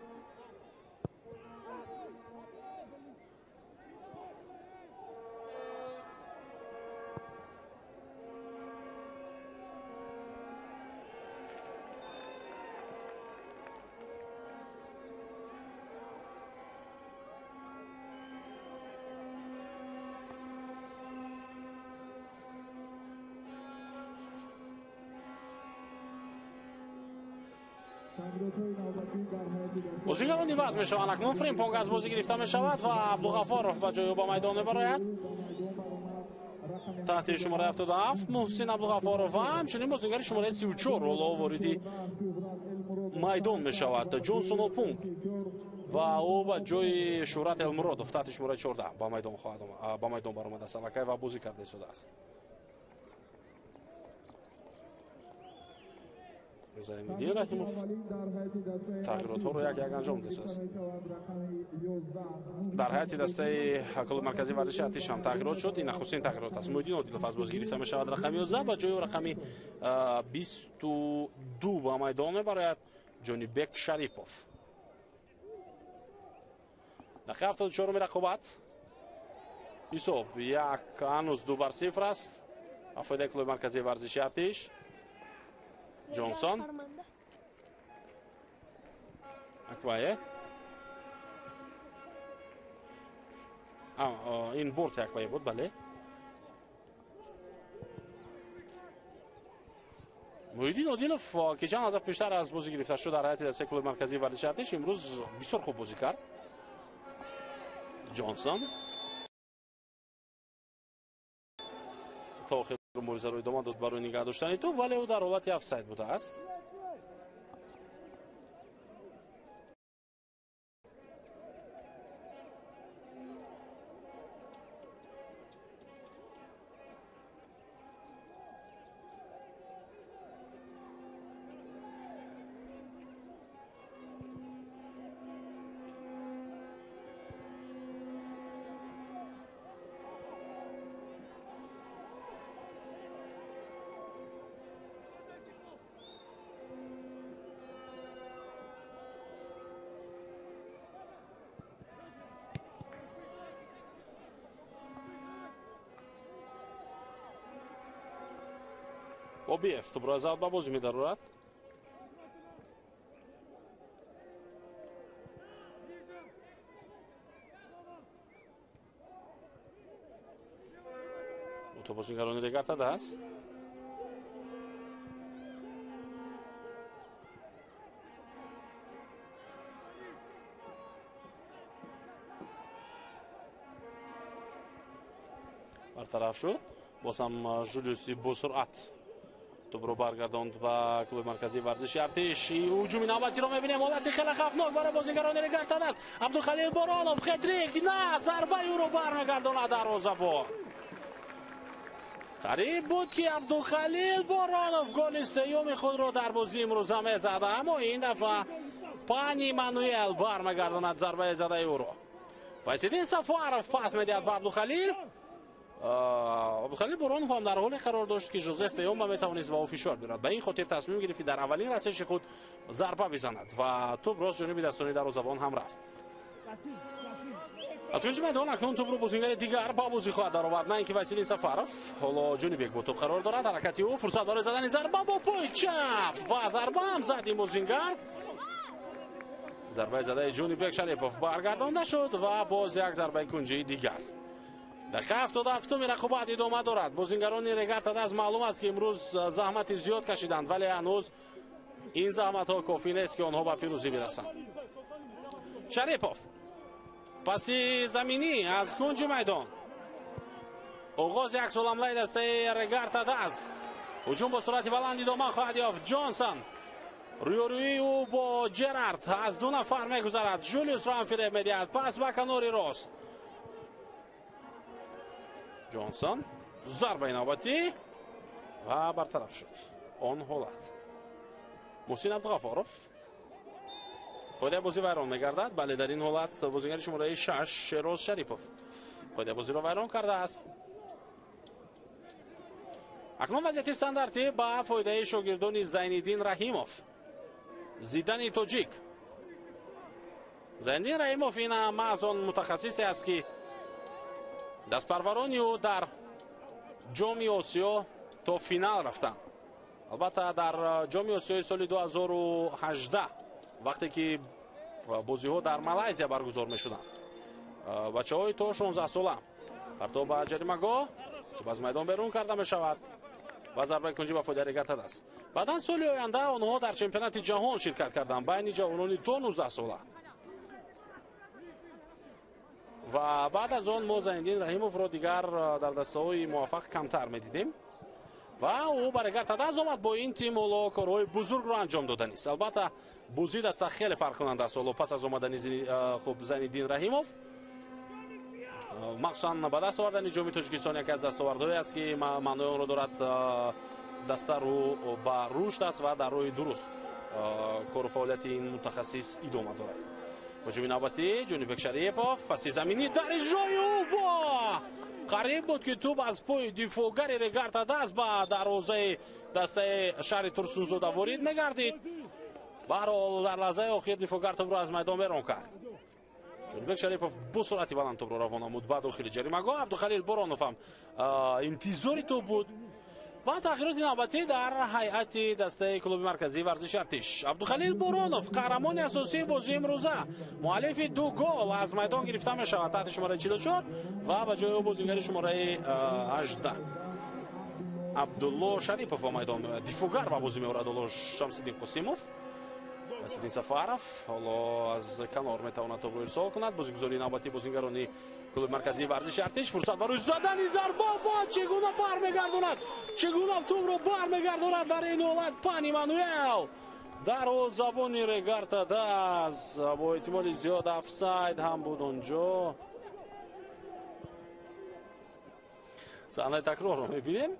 Бозигарон иваз мешаванд. Акнун Фримпонг аз бозӣ гирифта мешавад ва Абдуғафоров ба ҷои ӯ ба майдон мебарояд. Таҳти шумораи 77 Муҳсин Абдуғафоров ва ҳамчунин бозингари шумораи 34 ҳоло вориди майдон мешавад Ҷонсон Опунг ва ӯ ба ҷои Шӯҳрат Элмуродов таҳти шумораи 14 ба майдон хоҳад ба майдон баромадааст аллакай ва бозӣ карда истодааст. Зайниддин Раҳимов тағйиротҳоро як як анҷом додааст. Дар ҳайати дастаи клуби марказии варзиши Артиш ҳам тағйирот шуд. Ин нахустин тағйирот аст. Муҳиддин Одилов аз бозӣ гирифта мешавад рақами 11, ба ҷои ӯ рақами 22 ба майдон мебарояд Ҷонибек Шарипов. Дақиқаи 74-уми рақобат. Ҳисоб як ҳанӯз 2-0 аст ба фоидаи клуби марказии варзиши Артиш. Ҷонсон. Аквае. Ин бурд Аквае буд, бале. Муҳиддин Одилов, ки чанд лаҳза пештар аз бозӣ гирифта шуд дар ҳайати дастаи клуби марказии варзиши Артиш, имрӯз бисёр хуб бозӣ кард. Ҷонсон то охир муборизаро идома дод барои нигаҳ доштани тӯб, вале ӯ дар ҳолати офсайд будааст. Обиев тӯбро аз аввал ба бозӣ медарорад. Ӯ бозингарони Регар-ТадАЗ. Бартараф шуд. Боз ҳам Жулиуси бо суръат тӯбро баргардонд ба клуби марказии варзиши Артиш. Ҳуҷуми навбатиро мебинем. Ҳолати хеле хавфнок барои бозингарони Регар-ТадАЗ. Абдухалил Боронов хетрик, на, зарбаи ӯро бармегардонад дарвозабон. Қариб буд, ки Абдухалил Боронов голи сеюми худро дар бозии имрӯза мезад, аммо ин дафъа Пани Мануэл бармегардонад зарбаи задаи ӯро. Файзиддин Сафаров пас медиҳад ба Абдухалил. Абдухалил Боронов ҳам дар ҳоле қарор дошт, ки Жозеф Эйомба метавонист ба ӯ фишор биёрад. Ба ин хотир тасмим гирифт, ки дар аввалин расиши худ зарба бизанад ва тӯб рост ҷониби дастони дарвозабон ҳам рафт. Аз кунҷи майдон акнун тӯбро бозингари дигар ба бозӣ хоҳад даровард, на ин ки Василин Сафаров. Ҳоло Ҷонибек бо тӯб қарор дорад. Ҳаракати ӯ, фурсат барои задани зарба бо пои чап ва зарба ҳам зад ин бозингар. Зарбаи задаи Ҷонибек Шарипов баргардонда шуд ва боз як зарбаи кунҷии дигар. Дақиқаи 77-уми рақобат идома дорад. Бозингарони Регар-ТадАЗ маълум аст, ки имрӯз заҳмати зиёд кашиданд, вале ҳанӯз ин заҳматҳо кофӣ нест, ки онҳо ба пирӯзӣ бирасанд. Шарипов паси заминӣ аз кунҷи майдон. Оғози аксуламлаи дастаи Регар-ТадАЗ. Ҳуҷум бо суръати баланд идома хоҳад ёфт. Ҷонсон рӯёрӯии ӯ бо Ҷерард аз ду нафар мегузарад. Жулиусро ҳам фиреб медиҳад. Пас ба канори рост. Ҷонсон зарбаи навбатӣ ва бартараф шуд он ҳолат. Муҳсин Абдуғафоров қоидаи бозӣ вайрон мегардад. Бале, дар ин ҳолат бозингари шумораи 6 Шероз Шарипов қоидаи бозиро вайрон кардааст. Акнун вазъияти стандартӣ ба фоидаи шогирдони Зайниддин Раҳимов, зидани тоҷик. Зайниддин Раҳимов ин маҳз он мутахассисе аст, ки дастпарварони ӯ дар Ҷоми Осиё то финал рафтанд. Албатта, дар Ҷоми Осиёи соли 2018, вақте ки бозиҳо дар Малайзия баргузор мешуданд, бачаҳои то 16 сола. Партоб ба ҷаримагоҳ, тӯб аз майдон берун карда мешавад ва зарбаи кунҷӣ ба фоидаи Регар-ТадАЗ. Баъдан соли оянда онҳо дар чемпионати ҷаҳон ширкат карданд байни ҷавонони то 19 сола. Ва баъд аз он мо Зайниддин Раҳимовро дигар дар дастаҳои муваффақ камтар медидем ва ӯ ба Регар-ТадАЗ омад. Бо ин тим ҳоло корҳои бузургро анҷом доданист. Албатта, бозии даста хеле фарқкунанда аст ҳоло пас аз омадани хуб Зайниддин Раҳимов, махсусан ба даст овардани Ҷоми Тоҷикистон яке аз дастовардҳое аст, ки маънои онро дорад даста рӯ ба рушд аст ва дар роҳи дуруст кору фаъолияти ин мутахассис идома дорад. Ҳуҷуми навбатӣ, Ҷонибек Шарипов паси заминӣ дар иҷрои ӯ ва қариб буд, ки тӯб аз пои дифоъгари Регар-ТадАЗ ба дарвозаи дастаи шаҳри Турсунзода ворид мегардид. Баҳрҳол, дар лаҳзаи охир дифоъгар тӯбро аз майдон берун кард. Ҷонибек Шарипов бо суръати баланд тӯбро равон намуд ба дохили ҷаримагоҳ. Абдухалил Боронов ҳам интизори тӯб буд. Ва тағйироти навбатӣ дар ҳайати дастаи клуби марказии варзиши Артиш. Абдухалил Боронов, қаҳрамони асосии бозии имрӯза, муаллифи ду гол, аз майдон гирифта мешавад таҳти шумораи 44 ва ба ҷои ӯ бозингари шумораи 18 Абдулло Шарипов ба майдон меояд. Дифоъгар ба бозӣ меорад ҳоло Шамсиддин Қосимов. Василин Сафаров ҳоло аз канор метавонад тӯбро ирсол кунад. Бозигузории навбатии бозингарони клуби марказии варзиши Артиш. Фурсат барои задани зарба ва чӣ гуна бармегардонад, чӣ гуна тӯбро бармегардонад дар ин ҳолат Пани Мануэл. Дарвозабони Регар-ТадАЗ бо эҳтимоли зиёд офсайд ҳам буд онҷо. Саҳнаи такрорро мебинем.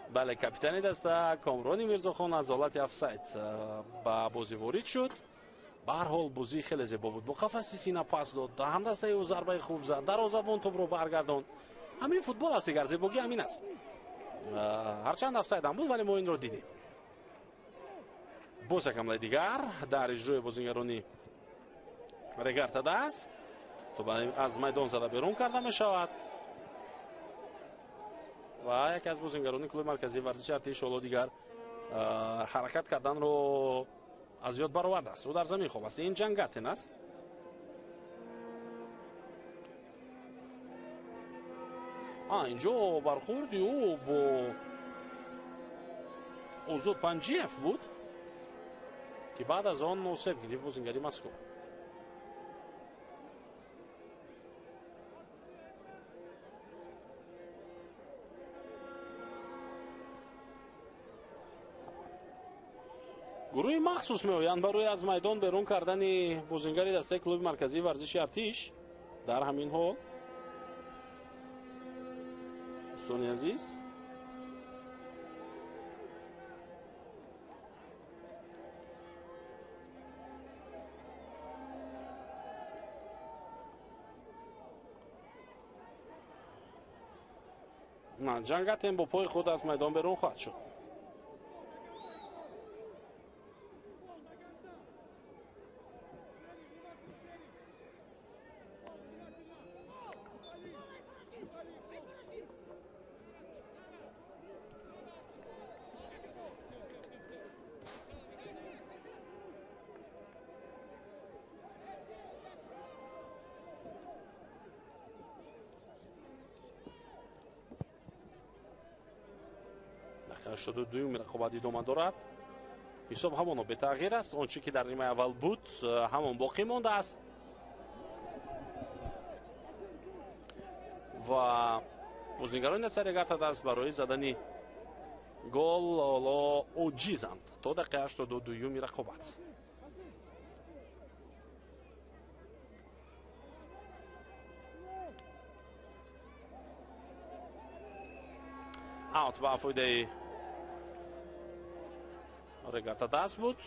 Бале, капитани даста Комрони Мирзохон аз ҳолати офсайд ба бозӣ ворид шуд. Ба ҳар ҳол, бозӣ хеле зебо буд. Бо қафаси сина пас дод, ҳамдастаи ӯ зарбаи хуб зад, дарвозабон тӯбро баргардонд. Ҳамин футбол аст, дигар зебогӣ ҳамин аст. Ҳарчанд офсайд ҳам буд, вале мо инро дидем. Боз як ҳамлаи дигар дар иҷрои бозингарони Регар-ТадАЗ. Тӯб аз майдон зада берун карда мешавад ва яке аз бозингарони клуби марказии варзиши Артиш ҳоло дигар ҳаракат карданро аз ёд баровардааст. Ӯ дар замин хоб аст. Ин Ҷангатин аст. Инҷо бархӯрди ӯ бо Озод Панҷиев буд, ки баъд аз он осеб гирифт бозингари мазкур. Гурӯҳи махсус меоянд барои аз майдон берун кардани бозингари дастаи клуби марказии варзиши Артиш. Дар ҳамин ҳол дӯстони азиз, Ҷангатен бо пои худ аз майдон берун хоҳад шуд. Дақиқаи 82 рақобат идома дорад. Ҳисоб ҳамоно бетағйир аст. Он чӣ ки дар нимаи аввал буд, ҳамон боқӣ мондааст. Ва бозингарони дастаи Регар-ТадАЗ барои задани гол ҳоло оҷизанд то дақиқаи 82 рақобат. Аут ба фоидаи Регар-ТадАЗ буд.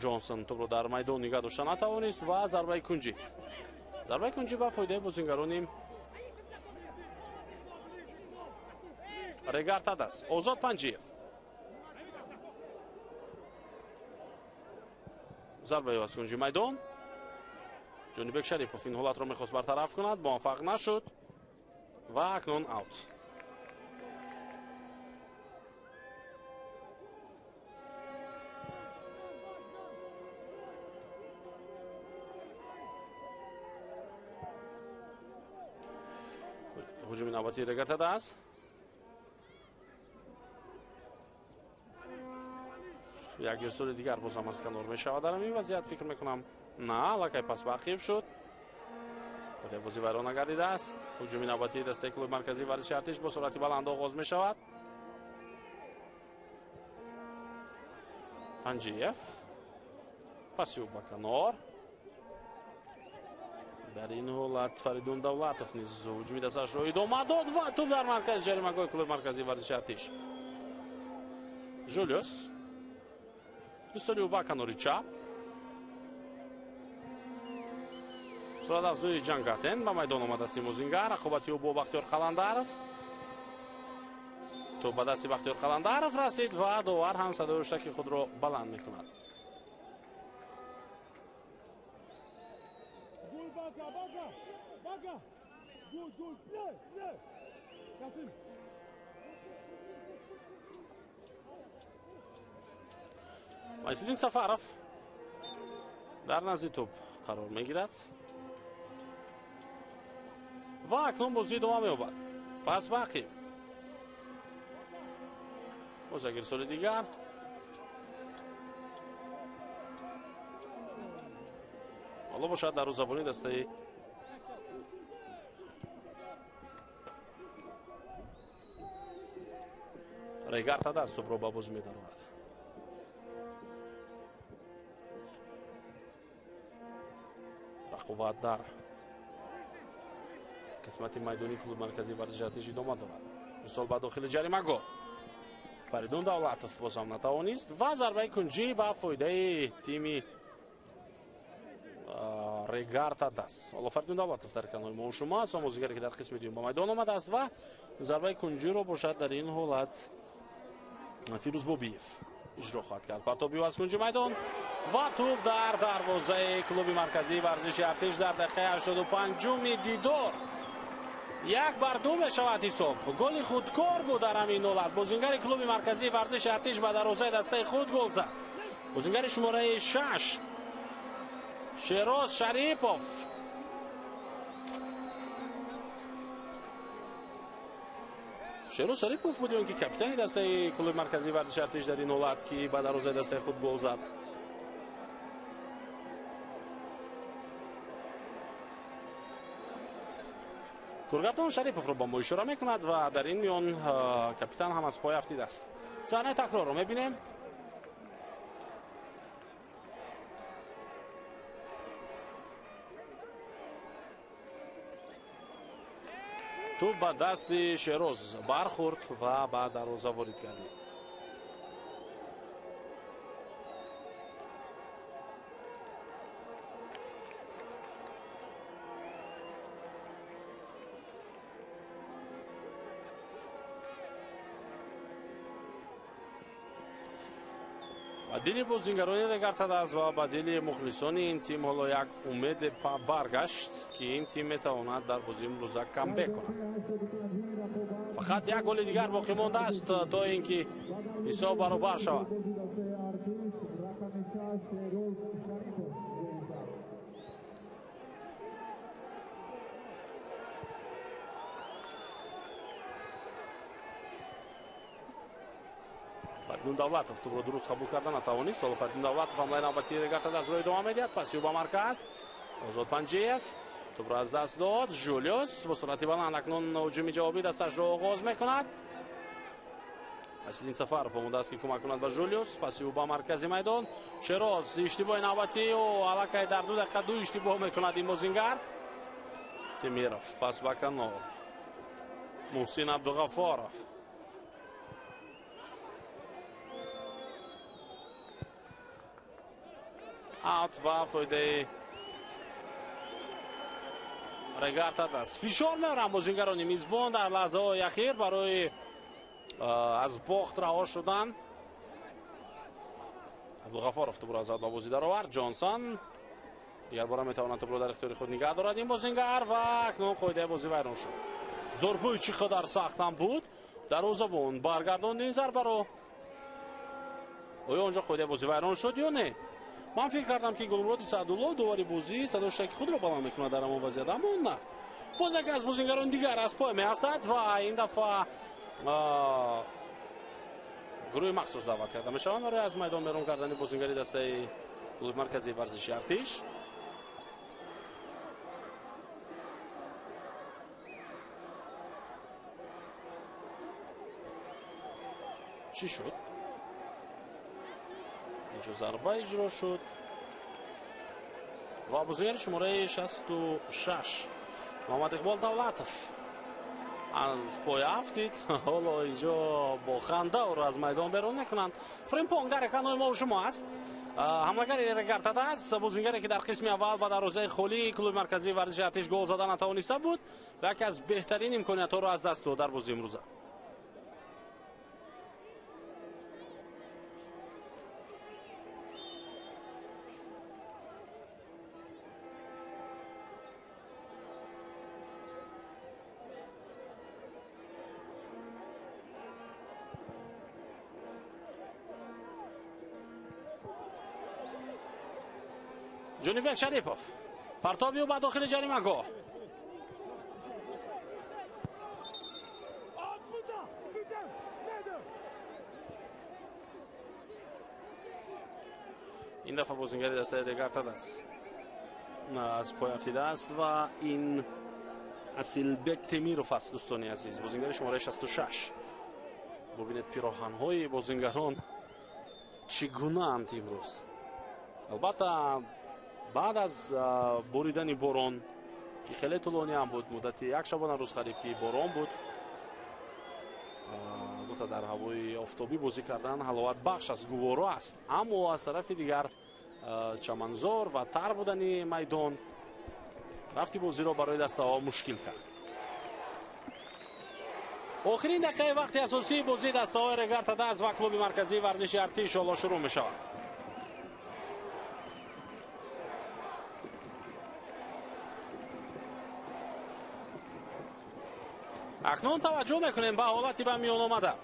Ҷонсон тӯбро дар майдон нигоҳ дошта натавонист ва зарбаи кунҷӣ. Зарбаи кунҷӣ ба фоидаи бозингарони Регар-ТадАЗ. Озод Панҷиев. Зарбаи аз кунҷи майдон. Ҷонибек Шарипов ин ҳолатро мехост бартараф кунад, муваффақ нашуд ва акнун аут. Ҳуҷуми навбатии Регар-ТадАЗ. Як ирсоли дигар бозам аз канор мешавад дар ҳамин вазъият, фикр мекунам. На, аллакай пас ба ақиб шуд. Қоидаи бозӣ вайрон нагардидааст. Ҳуҷуми навбатии дастаи клуби марказии варзиши Артиш бо суръати баланд оғоз мешавад. Панҷиев паси ӯ ба канор. Дар ин ҳолат Фаридун Давлатов низ ҳуҷуми дастаашро идома дод ва тӯб дар маркази ҷаримагоҳи клуби марказии варзиши Артиш. Жулиус ирсоли ӯ ба канори чап. Суратафзои Ҷангатен ба майдон омадааст ин бозингар. Рақобати ӯ бо Бахтиёр Қаландаров. Тӯб ба дасти Бахтиёр Қаландаров расид ва довар ҳам садои ҳуштаки худро баланд мекунад. Вайсиддин Сафаров дар назди тӯб қарор мегирад ва акнун бозӣ идома меёбад. Пас ба ақиб. Боз як ирсоли дигар. Ҳоло бошад дарвозабони дастаи Регар-ТадАЗ тӯбро ба бозӣ медарорад. Рақобат дар қисмати майдони клуби марказии варзиши Артиш идома дорад. Ирсол ба дохили ҷаримагоҳ. Фаридун Давлатов бозам натавонист ва зарбаи кунҷӣ ба фоидаи тими Регар-ТадАЗ. Ҳоло Фаридун Давлатов дар канори мо шумо аст, омӯзгаре ки дар қисми дуюм ба майдон омадааст ва зарбаи кунҷиро бошад дар ин ҳолат Фирӯз Бобиев иҷро хоҳад кард. Партоби аз кунҷи майдон ва тӯб дар дарвозаи клуби марказии варзиши Артиш дар дақиқаи 85-уми дидор. 1-2 мешавад ҳисоб. Голи худкор буд дар ҳамин ҳолат. Бозингари клуби марказии варзиши Артиш ба дарвозаи дастаи худ гол зад. Бозингари шумораи 6 Шероз Шарипов. Шероз Шарипов буд ё ин ки капитани дастаи клуби марказии варзиши Артиш дар ин ҳолат ки ба дарвозаи дастаи худ гол зад. Коргардон Шариповро ба мо ишора мекунад ва дар ин миён капитан ҳам аз пой афтидааст. Саҳнаи такрорро мебинем. Тӯб ба дасти Шероз бархӯрд ва ба дарвоза ворид гардид. Ба дили бозингарони Регар-ТадАЗ ва ба дили мухлисони ин тим ҳоло як умед баргашт, ки ин тим метавонад дар бозии имрӯза камбек кунад. Фақат як голи дигар боқӣ мондааст, то ин ки ҳисоб баробар шавад. Фаридун Давлатов тӯбро дуруст қабул карда натавонист. Ҳоло Фаридун Давлатов ҳамлаи навбатии Регар-ТадАЗро идома медиҳад. Паси ӯ ба марказ. Озод Панҷиев тӯбро аз даст дод. Жулиус бо суръати баланд акнун ҳуҷуми ҷавобӣ дасташро оғоз мекунад. Асиддин Сафаров омодааст, ки кӯмак кунад ба Жулиус. Паси ӯ ба маркази майдон. Шероз иштибоҳи навбатӣ ӯ аллакай дар 2 дақиқа 2 иштибоҳ мекунад ин бозингар. Темиров пас ба канор. Муҳсин Абдуғафоров. Аут ба фоидаи Регар-ТадАЗ. Фишор меоранд бозингарони мизбон дар лаҳзаҳои ахир барои аз бохт раҳо шудан. Абдуғафоров тӯбро аз ба бозӣ даровард. Ҷонсон дигарбора метавонад тӯбро дар ихтиёри худ нигаҳ дорад ин бозингар ва акнун қоидаи бозӣ вайрон шуд. Зарбаи чӣ қадар сахт ҳам буд, дарвозабон баргардонд ин зарбаро. Оё онҷо қоидаи бозӣ вайрон шуд ё не? Ман фикр кардам, ки Гулмуроди Саъдулло довари бозӣ садоштаки худро баланд мекунад дар ҳамон вазъият, аммо на. Боз яке аз бозингарони дигар аз пой меафтад ва ин дафъа гурӯҳи махсус даъват карда мешаванд барои аз майдон берун кардани бозингари дастаи клуби марказии варзиши Артиш. Чӣ шуд? Инҷо зарба иҷро шуд ва бозингари шумораи 66 Муҳаммад Иқбол Давлатов аз пой афтид. Ҳоло инҷо бо ханда ӯро аз майдон берун мекунанд. Фримпонг дар экранҳои мо шумо аст. Ҳамлагари Регар-ТадАЗ, бозингаре ки дар қисми аввал ба дарвозаи холии клуби марказии варзиши Артиш гол зада натавониста буд ва яке аз беҳтарин имкониятҳоро аз даст дод дар бозии имрӯза. Ҷонибек Шарипов партоби ӯ ба дохили ҷаримагоҳ. Ин дафъа бозингари дастаи Регар-ТадАЗ аз пой афтидааст ва ин Асилбек Темиров аст, дӯстони азиз, бозингари шумораи 66. Бубинед пироҳанҳои бозингарон чӣ гунаанд имрӯз. Албатта баъд аз боридани борон, ки хеле тӯлонӣ ҳам буд, муддати як шабонарӯз қариб ки борон буд, албатта дар ҳавои офтобӣ бозӣ кардан ҳаловатбахш аст, гуворо аст, аммо аз тарафи дигар чаманзор ва тар будани майдон рафти бозиро барои дастаҳо мушкил кард. Охирин дақиқаи вақти асосии бозии дастаҳои Регар-ТадАЗ ва клуби марказии варзиши Артиш ҳоло шурӯъ мешавад. Акнун таваҷҷӯҳ мекунем ба ҳолати ба миён омада.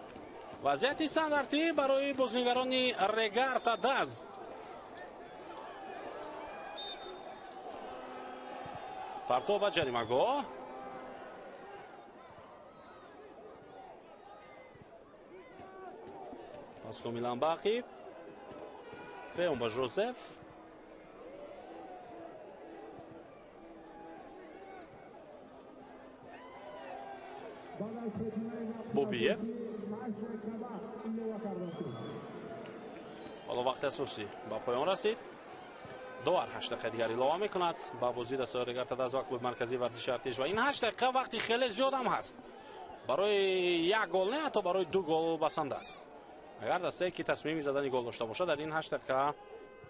Вазъияти стандартӣ барои бозингарони Регар-ТадАЗ. Партов ба ҷаримагоҳ. Пас комилан ба ақиб. Феон ба Жозеф. Бобиев. Ҳоло вақти асосӣ ба поён расид. Довар 8 дақиқа дигар илова мекунад ба бозии дастаи Регар ТадАЗ ва клуби марказии варзиши Артиш ва ин 8 дақиқа вақти хеле зиёд ҳам ҳаст. Барои як гол не, ҳатто барои 2 гол басанда аст. Агар дастае ки тасмими задани гол дошта бошад, дар ин 8 дақиқа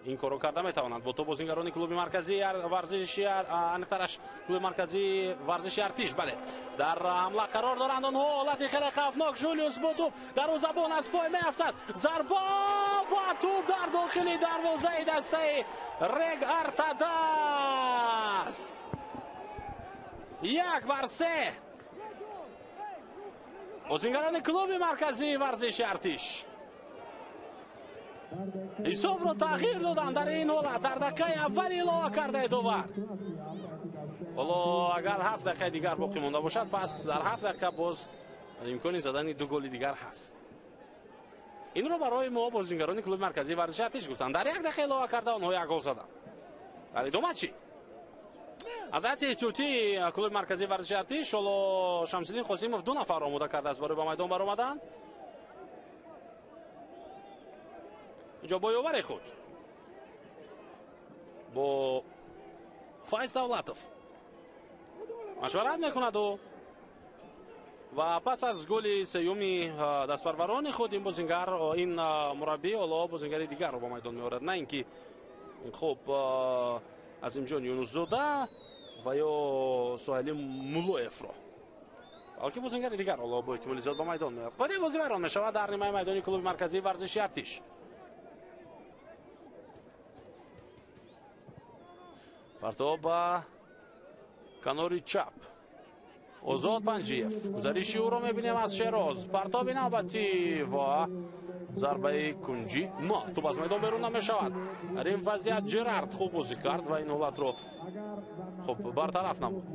ин корро карда метавонанд. Бо то бозингарони клуби марказии варзиши, аниқтараш клуби марказии варзиши Артиш, бале, дар ҳамла қарор доранд онҳо. Ҳолати хеле хавфнок, Жулиус бо тӯб дарвозабон аз пой меафтад, зарба ва тӯб дар дохили дарвозаи дастаи Регар ТадАЗ. 1-3. Бозингарони клуби марказии варзиши Артиш ҳисобро тағйир доданд дар ин ҳолат, дар дақиқаи аввали илова кардаи довар. Ҳоло агар 7 дақиқаи дигар боқӣ монда бошад, пас дар 7 дақиқа боз имкони задани 2 голи дигар ҳаст. Инро барои мо бозингарони клуби марказии варзиши Артиш гуфтанд. Дар 1 дақиқа илова карда онҳо 1 гол заданд. Дар идома чӣ? Аз ҳайати эҳтиётии клуби марказии варзиши Артиш ҳоло Шамсиддин Қосимов 2 нафарро омода кардааст барои ба майдон баромадан. Инҷо бо ёвари худ, бо Файз Давлатов машварат мекунад ӯ ва пас аз голи сеюми дастпарварони худ ин бозингар, ин мураббӣ ҳоло бозингари дигарро ба майдон меорад. На ин ки хуб Азимҷон Юнусзода ва ё Соҳили Муллоевро, балки бозингари дигар ҳоло бо эҳтимоли зиёд ба майдон меояд. Қоидаи бозӣ вайрон мешавад дар нимаи майдони клуби марказии варзиши Артиш. Партоб ба канори чап. Озод Панҷиев. Гузариши ӯро мебинем аз Шероз. Партоби навбатӣ ва зарбаи кунҷӣ. На, тӯб аз майдон берун намешавад. Дар ин вазъият Ҷерард хуб бозӣ кард ва ин ҳолатро хуб бартараф намуд.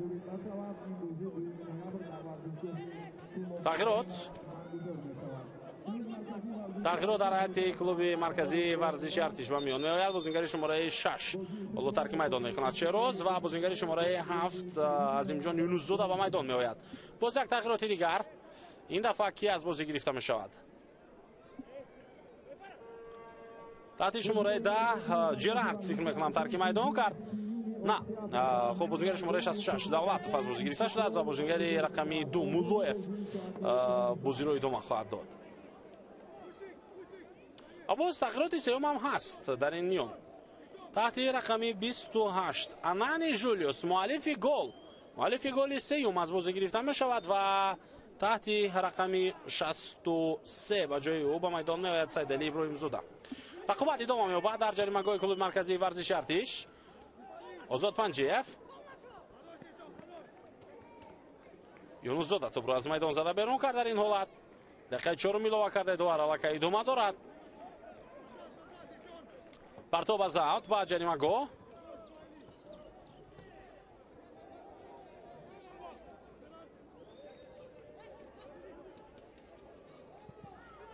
Тағйирот дар ҳайати клуби марказии варзиши Артиш ба миён меояд. Бозингари шумораи 6 ҳоло тарки майдон мекунад Шероз ва бозингари шумораи 7 Азимҷон Юнусзода ба майдон меояд. Боз як тағйироти дигар. Ин дафъа ки аз бозӣ гирифта мешавад? Таҳти шумораи 10 Ҷерард фикр мекунам тарки майдон кард. На, хуб, бозингари шумораи 66 Давлатов аз бозӣ гирифта шудааст ва бозингари рақами 2 Муллоев бозиро идома хоҳад дод. Боз тағйироти сеюм ҳам ҳаст дар ин миён. Таҳти рақами 28 Анани Жулиус, муаллифи гол, муаллифи голи сеюм аз бозӣ гирифта мешавад ва таҳти рақами 63 ба ҷои ӯ ба майдон меояд Сайдали Иброҳимзода. Рақобат идома меёбад дар ҷаримагоҳи клуби марказии варзиши Артиш. Озод Панҷиев. Юнусзода тӯбро аз майдон зада берун кард дар ин ҳолат. Дақиқаи чорум илова кардаи довар аллакай идома дорад. Партоб аз аут ба ҷаримагоҳ.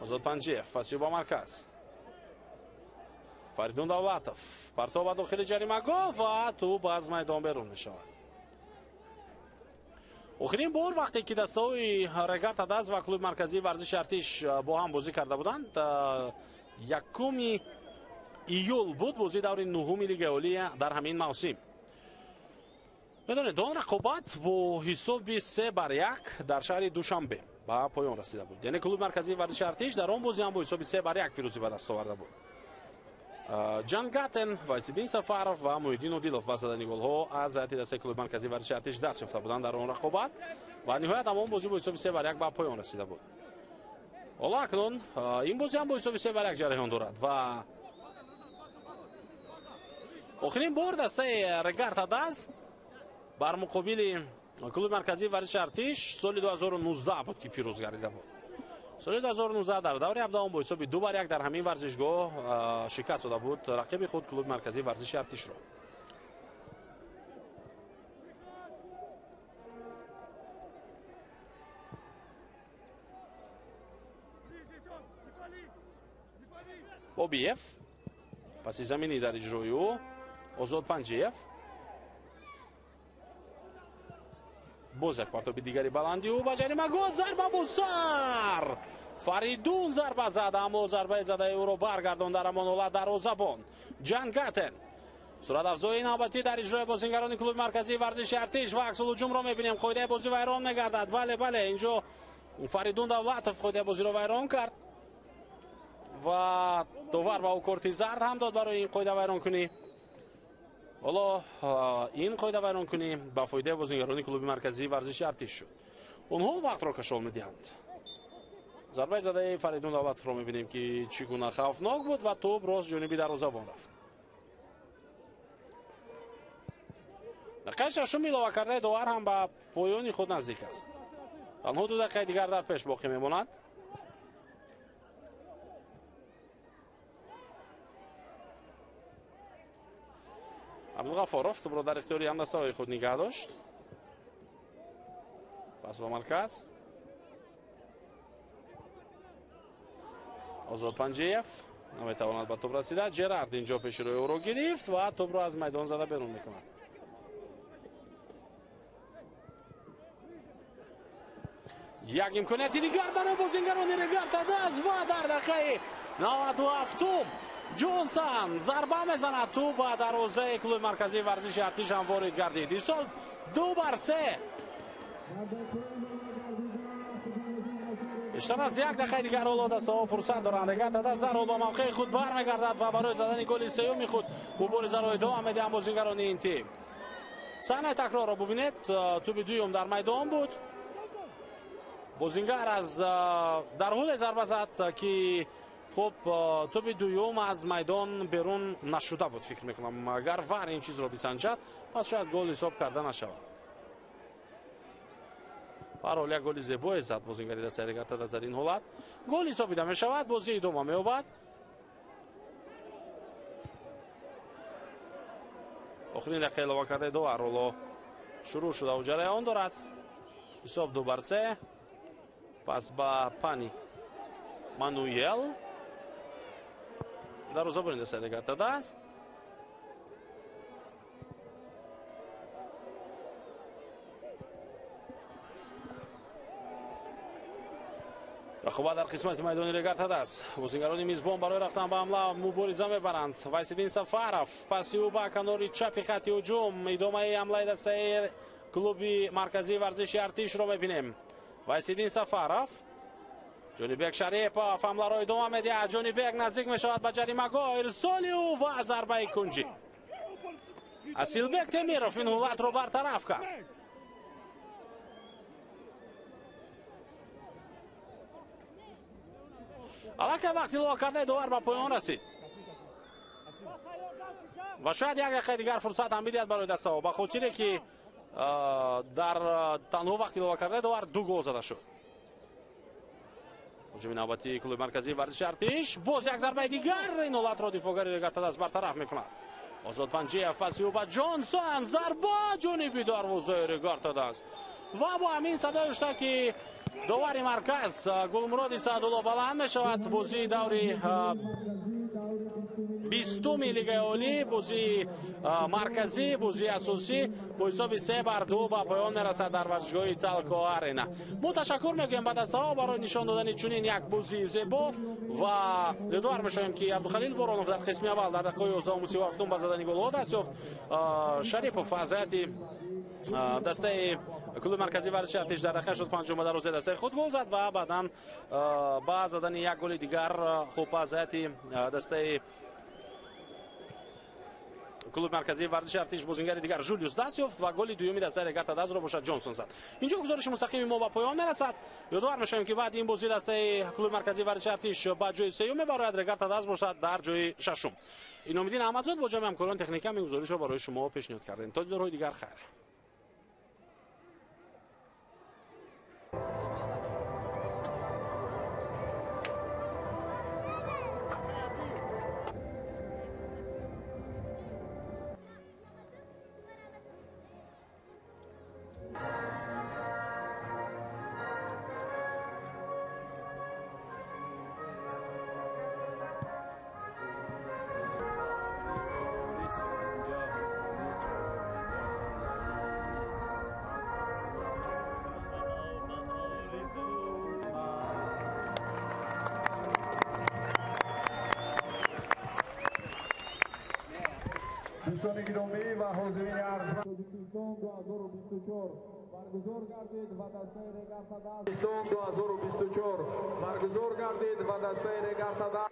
Озод Панҷиев пасиё ба марказ. Фаридун Давлатов партоб ба дохили ҷаримагоҳ ва тӯб аз майдон берун мешавад. Охирин бор вақте ки дастаҳои Регар ТадАЗ ва клуби марказии варзиши Артиш бо ҳам бозӣ карда буданд, 1 июл буд, бозии даври 9-уми Лигаи Олӣ дар ҳамин мавсим. Медонед, он рақобат бо ҳисоби 3-1 дар шаҳри Душанбе ба поён расида буд. Яъне клуби марказии варзиши Артиш дар он бозӣ ҳам бо ҳисоби 3-1 пирӯзӣ ба даст оварда буд. Ҷан Гатен, Вайсиддин Сафаров ва Муҳиддин Одилов ба задани голҳо аз ҳайати дастаи клуби марказии варзиши Артиш даст ёфта буданд дар он рақобат ва ниҳоят ҳамон бозӣ бо ҳисоби 3-1 ба поён расида буд. Ҳоло акнун ин бозӣ ҳам бо ҳисоби 3-1 ҷараён дорад ва охирин бор дастаи Регар ТадАЗ бар муқобили клуби марказии варзиши Артиш соли 2019 буд ки пирӯз гардида буд. Соли 2019 дар даври 17 бо ҳисоби 2-1 дар ҳамин варзишгоҳ шикаст дода буд рақиби худ клуби марказии варзиши Артишро. Бобиев паси заминӣ дар иҷрои ӯ Озод Панҷиев. Боз як партоби дигари баланди ӯ ба ҷаримагоҳ, зарба бо сар. Фаридун зарба зад, аммо зарбаи задаи ӯро баргардонд дар ҳамон ҳолат дарвозабон Ҷан Гатен. Суръатафзоии навбатӣ дар иҷрои бозингарони клуби марказии варзиши Артиш ва аксулҳуҷумро мебинем. Қоидаи бозӣ вайрон мегардад. Бале, бале, инҷо Фаридун Давлатов қоидаи бозиро вайрон кард ва довар ба ӯ корти зард ҳам дод барои ин қоида вайронкунӣ. Ҳоло ин қоида вайронкунӣ ба фоидаи бозингарони клуби марказии варзиши Артиш шуд. Онҳо вақтро кашол медиҳанд. Зарбаи задаи Фаридун Давлатовро мебинем, ки чӣ гуна хавфнок буд ва тӯб рост ҷониби дарвозабон рафт. Дақиқаи шашум илова кардаи довар ҳам ба поёни худ наздик аст. Танҳо 2 дақиқаи дигар дар пеш боқӣ мемонад. Абдуғафоров тӯбро дар ихтиёри ҳамдастаҳои худ нигаҳ дошт. Пас ба марказ. Озод Панҷиев наметавонад ба тӯб расида. Ҷерард инҷо пеши рӯи ӯро гирифт ва тӯбро аз майдон зада берун мекунад. Як имконияти дигар барои бозингарони Регар-ТадАЗ ва дар дақиқаи 97 Ҷонсон зарба мезанад. Тӯб ба дарвозаи клуби марказии варзиши Артиш ҳам ворид гардид. Ҳисоб 2-3. Бештар аз 1 дақиқаи дигар ҳоло дастаҳо фурсат доранд. Регар-ТадАЗ дарҳол ба мавқеи худ бармегардад ва барои задани голи сеюми худ муборизаро идома медиҳанд бозингарони ин тим. Саҳнаи такрорро бубинед. Тӯби дуюм дар майдон буд. Бозингар аз дар ҳоле зарба зад, ки хуб тӯби дуюм аз майдон берун нашуда буд. Фикр мекунам, агар вар ин чизро бисанҷад, пас шояд гол ҳисоб карда нашавад. Ба ҳар ҳол як голи зебое зад бозингари дастаи Регар-ТадАЗ дар ин ҳолат. Гол ҳисобида мешавад, бозӣ идома меёбад. Охирин дақиқа илова кардаи довар ҳоло шурӯъ шудаву ҷараён дорад. Ҳисоб 2-3. Пас ба Пани Мануел дарвозабони дастаи Регар-ТадАЗ. Рақобат дар қисмати майдони Регар-ТадАЗ. Бозингарони мизбон барои рафтан ба ҳамла мубориза мебаранд. Вайсиддин Сафаров паси ӯ ба канори чапи хати ҳуҷум. Идомаи ҳамлаи дастаи клуби марказии варзиши Артишро мебинем. Вайсиддин Сафаров, Ҷонибек Шарипов ҳамларо идома медиҳад. Ҷонибек наздик мешавад ба ҷаримагоҳ. Ирсоли ӯ ва зарбаи кунҷӣ. Асилбек Темиров ин ҳолатро бартараф кард. Аллакай вақти илова кардаи довар ба поён расид ва шояд як дақиқаи дигар фурсат ҳам бидиҳад барои дастаҳо, ба хотире ки дар танҳо вақти илова кардаи довар 2 гол зада шуд. Ҳуҷуми навбатии клуби марказии варзиши Артиш. Боз як зарбаи дигар. Ин ҳолатро дифоъгари Регар-ТадАЗ бартараф мекунад. Озод Панҷиев паси ӯ ба Ҷонсон. Зарба ҷониби дарвозаи Регар-ТадАЗ ва бо ҳамин садои шуда, ки довари марказ Гулмуроди Саъдулло баланд мешавад. Бозии даври 20-уми Лигаи Олӣ, бозии марказӣ, бозии асосӣ бо ҳисоби 3-2 ба поён мерасад дар варзишгоҳи Талко Арена. Мо ташаккур мекунем ба дастаҳо барои нишон додани чунин як бозии зебо ва ёдовар мешавем, ки Абдухалил Боронов дар қисми аввал дар дақиқаи 11:37 ба задани голҳо даст ёфт. Шарипов аз ҳайати дастаи клуби марказии варзиши Артиш дар дақиқаи 85 ба дарвозаи дастаи худ гол зад ва баъдан ба задани як голи дигар хуб аз ҳайати дастаи клуби марказии варзиши Артиш бозингари дигар Жулиус даст ёфт ва голи дуюми дастаи Регар-ТадАЗро бошад Ҷонсон зад. Инҷо гузориши мустақими мо ба поён мерасад. Ёдовар мешавем, ки баъди ин бозӣ дастаи клуби марказии варзиши Артиш ба ҷои сеюм мебарояд, Регар-ТадАЗ бошад дар ҷои шашум. Иномиддин Аҳмадзод бо ҷамъи ҳамкорон техника ин гузоришро барои шумо пешниҳод кардем. То дидорҳои дигар хайр. Мухлисони гиромӣ ва ҳозирини арҷманд, Тоҷикистон 2024 баргузор гардид ва дастаи Регар-ТадАЗ 2024 баргузор гардид ва дастаи Регар-ТадАЗ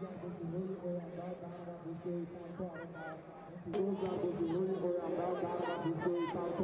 дар бозиҳои оянда дар варзишгоҳи Танко Арена, дар бозиҳои оянда дар варзишгоҳи Танко